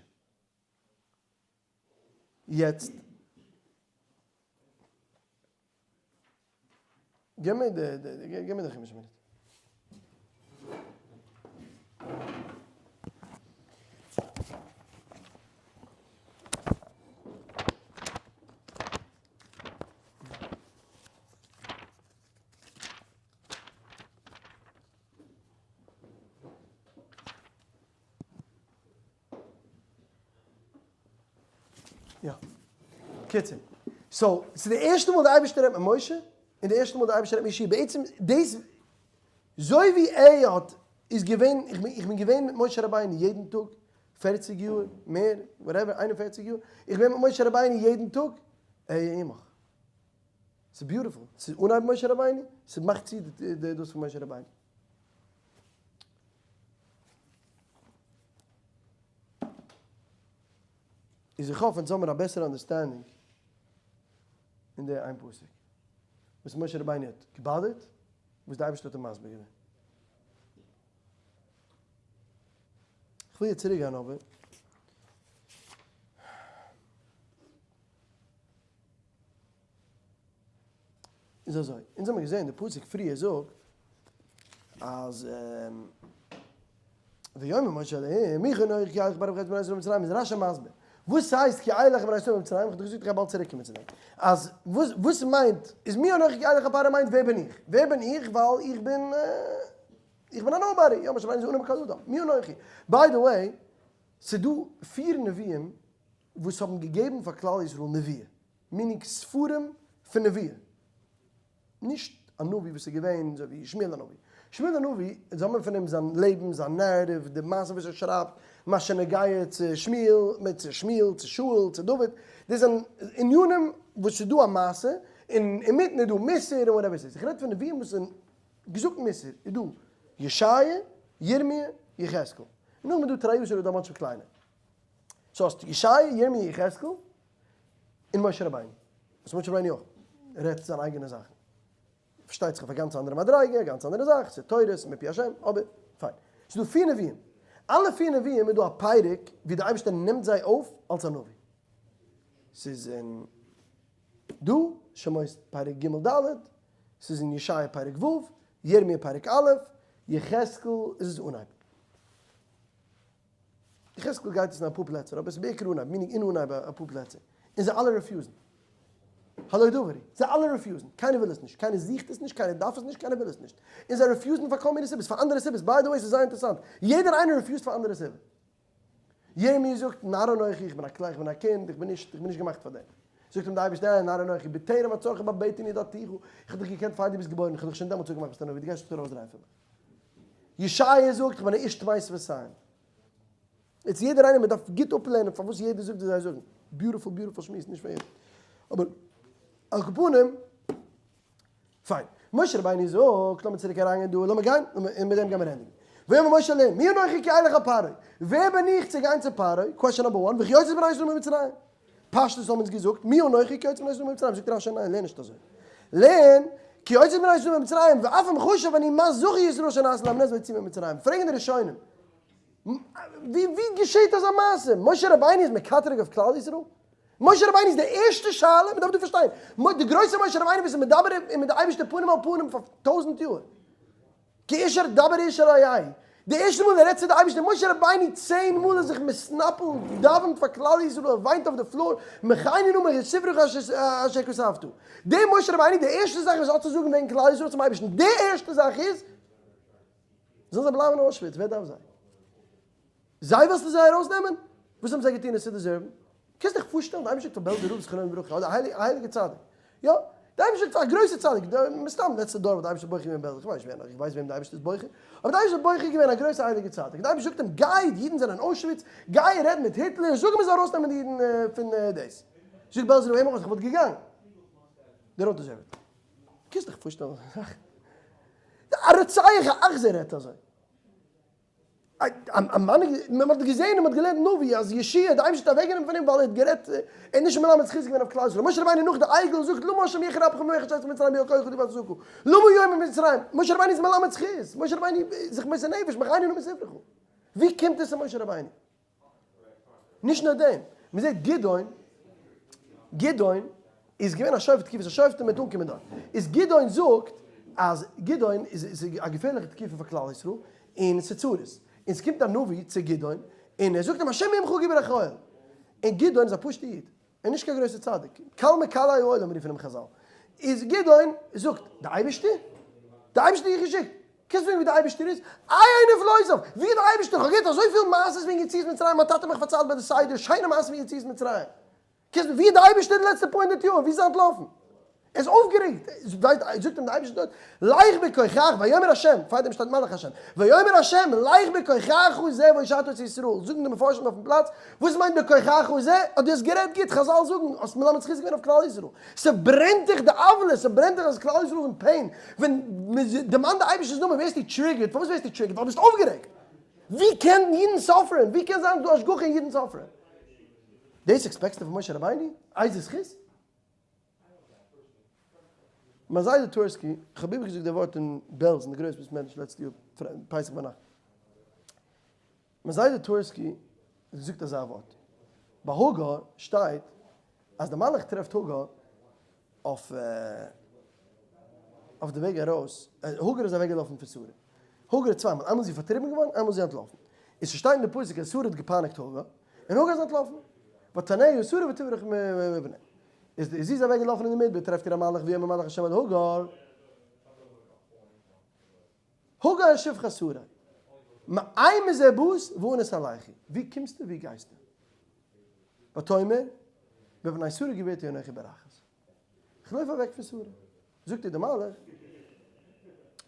יעצט גיב מיר די גיב מיר די חומש א מינוט. יא. קיצור. so, ס'איז די ערשטע מאל די אייבערשטער רעדט מיט משה, און די ערשטע מאל די אייבערשטער רעדט מיט יהושע. בעצם דאס, זוי ווי ער האט, איז געווען, איך בין, איך בין געווען מיט משה רבינו יעדן טאג, פערציג יאר, מער, whatever, 41 יאר, איך בין מיט משה רבינו יעדן טאג, אהיה עמך. ס'איז beautiful. ס'איז אנהייב משה רבינו, ס'מאכט צו די דאס פון משה רבינו. איז איך האף אונז האבן א בעסערע understanding אין די איין פסוק וואס משה רבינו האט געבאדערט, וואס די אייבערשטער האט אים מסביר געווען. איך וויל יעצט צוריק גיין אבער. איז אזוי, אונז האמיר געזען די פסוק פריער זאגט אז ויאמר משה אליהם מי אנכי כי אלך ואראה את בני ישראל ממצרים איז רשי מסביר וואס הייסט כי אלך בני ישראל ממצרים, איך האב דאך געזאגט איך גיי באלד צוריק קומען צו דעם, אז וואס וואס מיינט איז מי אנכי כי אלך אל פרעה מיינט ווער בין איך, ווער בין איך ווייל איך בין איך בין א nobody, יא משה רבינו איז ענו מכל אדם, מי אנכי, by the way ס'דא פיר נביאים וואס האבן געגעבן פאר כלל ישראל נבואה, meaning ספרים פון נבואה, נישט א נביא וואס איז געווען אזוי ווי שמואל הנביא, שמואל הנביא, אונז האבן פון אים זיין לעבן, זיין narrative, די מעשה וואס ער שרייבט, מה שנוגע צו שמואל, צו שמואל, צו שאול, צו דוד, דאס זענען ענינים וואס ס'איז דא א מעשה, און אינמיטן איז דא מוסר און whatever ס'איז, איך רעד פון נביאים וואס זענען געזאגט מוסר, איז דא ישעיה, ירמיה, יחזקאל, און נאכדעם איז דא תרי עשר און א bunch פון קליינע. so האסטו ישעיה, ירמי', יחזקאל, און משה רבינו. וואס משה רבינו אויך רעדט זיין אייגענע זאכן. פארשטייט זיך אויף א גאנץ אנדערע מדריגה, א גאנץ אנדערע זאך, ס'איז תורות, מפי השם, אבער פיין. ס'איז דא פיר נביאים. אלע פיר נביאים איז דא א פרק ווי דער אייבערשטער נעמט זיי אויף אלס א נביא. ס'איז אין דא, שמות פרק ג' ד', ס'איז אין ישעיה פרק ו', ירמיה פרק א', יחזקאל איז עס אנהייב. יחזקאל גייט עס אין אפאר פלעצער, אבער עס איז בעיקר אנהייב, meaning אין אנהייב אפאר פלעצער. און זיי אלע refuse ן. הלא דברי. זיי אלע refuse ן. קיינער וויל עס נישט. קיינער זוכט עס נישט, קיינער דארף עס נישט, קיינער וויל עס נישט. און זיי refuse ן פאר כל מיני סיבות, פאר אנדערע סיבות. by the way, ס'איז זייער אינטערעסאנט. יעדער איינער refuse ט פאר אנדערע סיבה. ירמי' זאגט, נער אנכי, איך בין א קליין, איך בין א קינד, איך בין נישט, איך בין נישט געמאכט פאר דעם. זאגט אים דער אייבערשטער, אה, נער אנכי, בטרם אצרך בבטן ידעתיך, איך האב דיך געקענט פאר דו ביסט געבוירן, איך האב דיך שוין דעמאלטס אפגעמאכט ביסט א נביא, דו גייסט זיך ארויסדרייען פון מיר. ישעיה זאגט, איך בין א איש טמא שפתיים. יעצט יעדער איינער, מען דארף גוט אפלערנען פארוואס יעדער זאגט וואס זיי זאגן. beautiful beautiful שמועס, נישט פאר יעדעם. אבער על כל פנים, פיין. משה רבינו זאגט, לאמיר צוריק אריינגיין דא, לאמיר גיין, און מיט דעם גיימיר ענדיגן. ויאמר משה אליהם, מי אנכי כי אלך אל פרעה? ווער בין איך צו גיין צו פרעה? question number one, וכי אוציא את בני ישראל ממצרים? פשטות האבן אונז געזאגט, מי אנכי כי אוציא בני ישראל ממצרים? זאגט רש"י ניין, לערן נישט אזוי. לערן, כי אוציא בני ישראל ממצרים, ואף אם חשב אני מה זכו ישראל שנעשה להם נס ויצאו ממצרים. פרעגן די ראשונים, ווי געשעט אזא מעשה? משה רבינו איז מקטרג אויף כלל ישראל? משה רבינו איז די ערשטע שאלה, מען דארף דא פארשטיין, די גרויסע משה רבינו וואס איז מדבר מיט די אייבערשטער פנים אל פנים פאר טויזנט יאר, כאיש דבר איש אל רעהו, די ערשטע מאל ער רעדט צו די אייבערשטער, משה רבינו צען מאל איז זיך מתנפל, דאווענט פאר כלל ישראל, ער וויינט אויף די floor, מחני נא מספרך אשר כתבת. דער משה רבינו די ערשטע זאך וואס ער האט צו זאגן וועגן כלל ישראל צום אייבערשטן, די ערשטע זאך איז, זאלן זיי בלייבן אין אוישוויץ, ווער דארף זיי? זיי ווילסטו זיי ארויסנעמען? וואס האבן זיי געטון עס צו deserve ן? קענסט דיך פארשטעלן די אייבערשטער זאגט פאר בעלזער רב זכרונו לברכה אדער א הייליגע צדיק, יא, די אייבערשטער זאגט פאר א גרויסע צדיק, מסתם לעצטע דור וואס די אייבערשטער האט בוחר געווען בעלז, איך ווייס נישט ווער נאך, איך ווייס וועם די אייבערשטער איז בוחר, אבער די אייבערשטער האט בוחר געווען א גרויסע הייליגע צדיק, די אייבערשטער זאגט אים גיי, די אידן זענען אין אוישוויץ, גיי רעד מיט היטלער, זאג אים ער זאל ארויסנעמען די אידן פון דאס. זאגט בעלזער רב, איך וואלט געגאנגען. דער האט deserved. קענסט דיך פארשטעלן אזא זאך? א רוצח א אכזר רעדט אזוי. א מנהיג, מען האט געזען און מען האט געלערנט נביא אז יהושע די אייבערשטער האט אוועקגענומען פון אים ווייל ער האט גערעדט, ער איז נישט מלמד זכות געווען אויף כלל ישראל, משה רבינו נאך די עגל זאגט למה השם יחר אפך ממך אשר יצאת ממצרים ביד כוחך ובעזך, למה יאמר מצרים, משה רבינו איז מלמד זכות, משה רבינו איז זיך מוסר נפש, מחני נא מספרך, ווי קומט עס צו משה רבינו? נישט נאר דעם, מען זעט גדעון, גדעון איז געווען א שופט תקופת השופטים מיט אנקומען דארט, איז גדעון זאגט אז גדעון איז איז א געפערליכע תקופה פאר כלל ישראל, און ס'איז צרות, און ס'קומט א נביא צו גדעון, און ער זאגט אים השם עמך גיבור החיל, און גדעון איז א פשוט'ע איד, און נישט קיין גרויסע צדיק, קל מקלי העולם רופן אים חזל, איז גדעון זאגט, די אייבערשטער? די אייבערשטער האט דיך געשיקט? קענסט זאגן ווי די אייבערשטער איז? איה נפלאותיו! ווי איז די אייבערשטער? כ'האב געהערט אזויפיל מעשות וועגן יציאת מצרים, מיין טאטע האט מיך פארציילט ביי די סדר, שיינע מעשות וועגן יציאת מצרים. קענסט ווי איז די אייבערשטער די לעצטע פאר הונדערט יאר? ווי איז ער אנטלאפן? ער איז אויפגערעגט, זאגט אים די אייבערשטער דארט, לך בכוחך, ויאמר השם, פאר דעם שטייט מלאך השם, ויאמר השם, לך בכוחך זה והושעת את ישראל, זאגן די מפרשים אויפן פלאץ, וואס מיינט בכוחך זה? אז דו האסט גערעדט גוט, חזל זאגן, האסט מלמד זכות געווען אויף כלל ישראל, ס'ברענט דיך די עוולה, ס'ברענט דיך אז כלל ישראל איז אין pain, ווען מ'דערמאנט די אייבערשטער'ס נאמען ווערסטו triggered, פארוואס ווערסטו triggered? ווייל ביסט אויפגערעגט! ווי קען אידן suffer ען? ווי קען זיין דא השגחה און אידן suffer ען? דאס expect סטו פון משה רבינו? איזה זכות? מיין זיידע טווערסקי, איך האב איבערגעזאגט די ווארט אין בעלז אין די גרויס בית מדרש לעצטע יאר פסח ביינאכט. מיין זיידע טווערסקי האט געזאגט אזא ווארט, ביי הגר שטייט אז די מלאך טרעפט הגר אויף אויף די וועג ארויס, הגר איז אוועק געלאפן פון שרה, הגר איז צוויי מאל, איינמאל איז זי פארטריבן געווארן, איינמאל איז זי אנטלאפן, און ס'שטייט אין די פסוק אז שרה האט געפייניגט הגר, און הגר איז אנטלאפן, ותענה שרה ותברח מפניה, איז זי איז אוועק געלאפן אין די מדבר, טרעפט איר א מלאך ויאמר מלאך השם אל הגר, הגר שפחת שרה, מאין זה באת ואנה תלכי, ווי קומסטו ווי גייסטו? ותאמר, מפני שרה גברתי אנכי בורחת. איך לויף אוועק פון שרה. זאגט איר דער מלאך,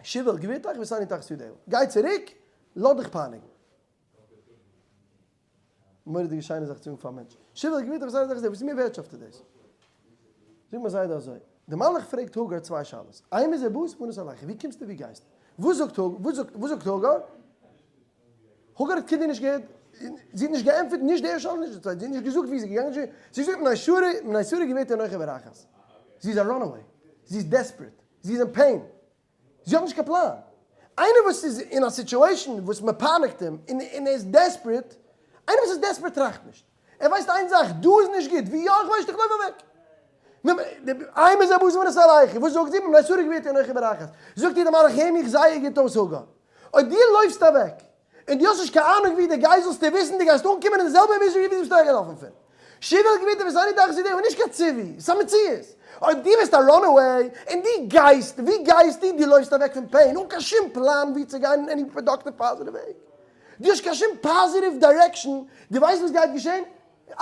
שובי אל גברתך והתעני תחת ידה. גיי צוריק, לאז דיך פייניגן. מורא'דיגע שיינע זאך צו זאגן פאר א מענטש. שובי אל גברתך והתעני תחת ידה, וואס איז מיר ווערטשאפט איז דאס? זאגט מיין זיידע אזוי, דער מלאך פרעגט הגר צוויי שאלות, אימא זה באת ואנה תלכי, ווי קומסטו ווי גייסטו? וואס זאגט הגר? הגר האט כאילו נישט געהערט, זי האט נישט געענטפערט נישט די ערשטע שאלה נישט די צווייטע, זי האט נישט געזאגט ווי זי איז געגאנגען, זי האט געזאגט מפני שרה, מפני שרה גברתי אנכי בורחת, זי איז א runaway, זי איז desperate, זי איז אין pain, זי האט נישט קיין פלאן. איינער וואס איז אין א situation וואס מען פייניגט אים און ער איז desperate, איינער וואס איז desperate טראכט נישט. ער ווייסט איין זאך, דא איז נישט גוט, ווי יא איך ווייס נישט, איך לויף אוועק. אימא זה בשר ונס עליך, וואס זאגט זי, מפני שרה גבירתי אנכי בורחת. זאגט איר די מלאך הער מיך זייער גוט אויס הגר. אויב דו לויפסט אוועק, און דו האסט נישט קיין אהנונג ווי דו גייסט זאלסטו וויסן דו גייסט אנקומען אין די זעלבע misery ווי דו ביסט אוועקגעלאפן פון. שוב אל גבירתי ושאני תחת ידיה, נישט קיין ציווי, ס'איז א מציאות. אויב דו ביסט א runaway און דו גייסט, ווי גייסטו? דו לויפסט אוועק פון pain אן קיין שום פלאן ווי צו גיין אין any productive positive וועג. דו האסט קיין שום positive direction, דו ווייסט וואס גייט געשען?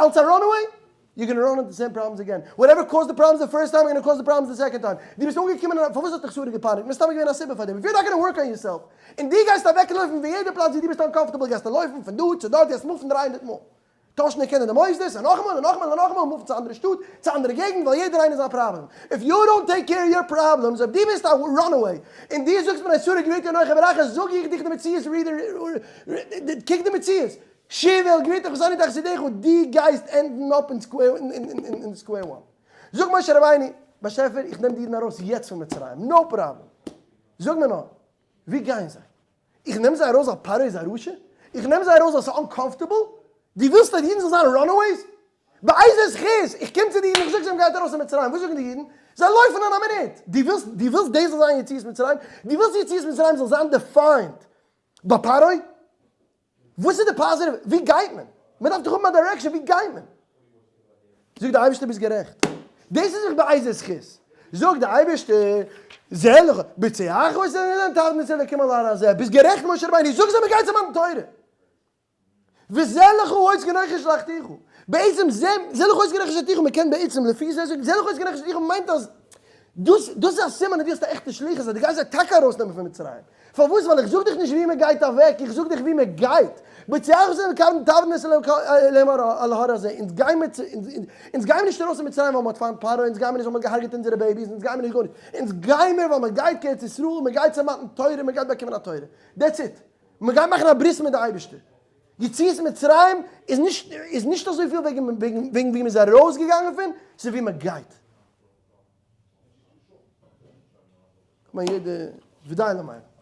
אלס א runaway? You're gonna run into the same problems again. Whatever caused the problems the first time, gonna cause the problems the second time. דו ביסט אנגעקומען אין א, פארוואס האט דיך שרה געפייניגט? מסתמא געווען א סיבה פאר דעם. If you're not gonna work on yourself, און דו גייסט אוועקלויפן פון יעדע פלאץ ווי דו ביסט uncomfortable גייסטו לויפן פון דא צו דארט, גייסט מופן 300 מאל. טוישן די קינדער די מוסדות, און נאכאמאל און נאכאמאל און נאכאמאל, מופן צו אנדערע שטאט, צו אנדערע געגנט, ווייל יעדער איינער איז א פראבלעם. If you don't take care your problems, אויב דו ביסט א runaway, און דו זאגסט מפני שרה גבירתי אנכי בורחת, זאג איך דיך די מציאות, קוק די מציאות. שוב אל גבירתך ושאני תחת ידך, דו גייסט ענדן אפ אין square one. זאג משה רבינו, באשעפער איך נעם די אידן ארויס יעצט פון מצרים, no problem. זאג מיר נאר, ווי גייען זיי? איך נעם זיי ארויס ווייל פרעה איז א רשע? איך נעם זיי ארויס ווייל ס'איז uncomfortable? דו ווילסט אז די אידן זאלן זיין runaways? באיזה זכות? איך קום צו די אידן איך זאג זיי מ'גייט ארויס פון מצרים, וואס זאגן די אידן? זיי לויפן אין א מינוט! דו ווילסט דו ווילסט דאס זאל זיין יציאת מצרים? דו ווילסט יציאת מצרים זאל זיין defined ביי פרעה? וואס איז די positive? ווי גייט מען? מען דארף דאך האבן א direction, ווי גייט מען? זאגט די אייבערשטער ביסט גערעכט, דאס איז זיך באיזה זכות, זאגט די אייבערשטער, זה לך, בצאתך את תעבדון את האלקים על ההר הזה, ביסט גערעכט משה רבינו, זאג זיי מען גייט צו מתן תורה, וזה לך האות כי אנכי שלחתיך, בעצם זה זה לך האות כי אנכי שלחתיך, מען קען בעצם לפי זה זאגן, זה לך האות כי אנכי שלחתיך מיינט אז דאס דאס איז א סימן אז דו האסט א עכטע שליחות, אז דו גייסט זיי טאקע ארויסנעמען פון מצרים. פארוואס? ווייל איך זאג דיך נישט ווי מען גייט אוועק, איך זאג דיך ווי מען גייט. בצאתך את תעבדון את האלקים על ההר הזה, אונז גיימער צו, אונז גיימער נישט ארויס פון מצרים ווייל מען האט פיינט פרעה, אונז גיימער נישט ווייל מען האט געהארגעט אונזערע babies, אונז גיימער נישט גארנישט, אונז גיימער ווייל מען גייט קיין ארץ ישראל, מען גייט צו מתן תורה, מען גייט באקומען א תורה. That's it. מען גייט מאכן א ברית מיט די אייבערשטער. יציאת מצרים איז נישט איז נישט אזויפיל וועגן וועגן ווי מען איז ארויסגעגאנגען פון, ס'איז ווי מען גייט. כ'מיין יעדע ודי למעלה.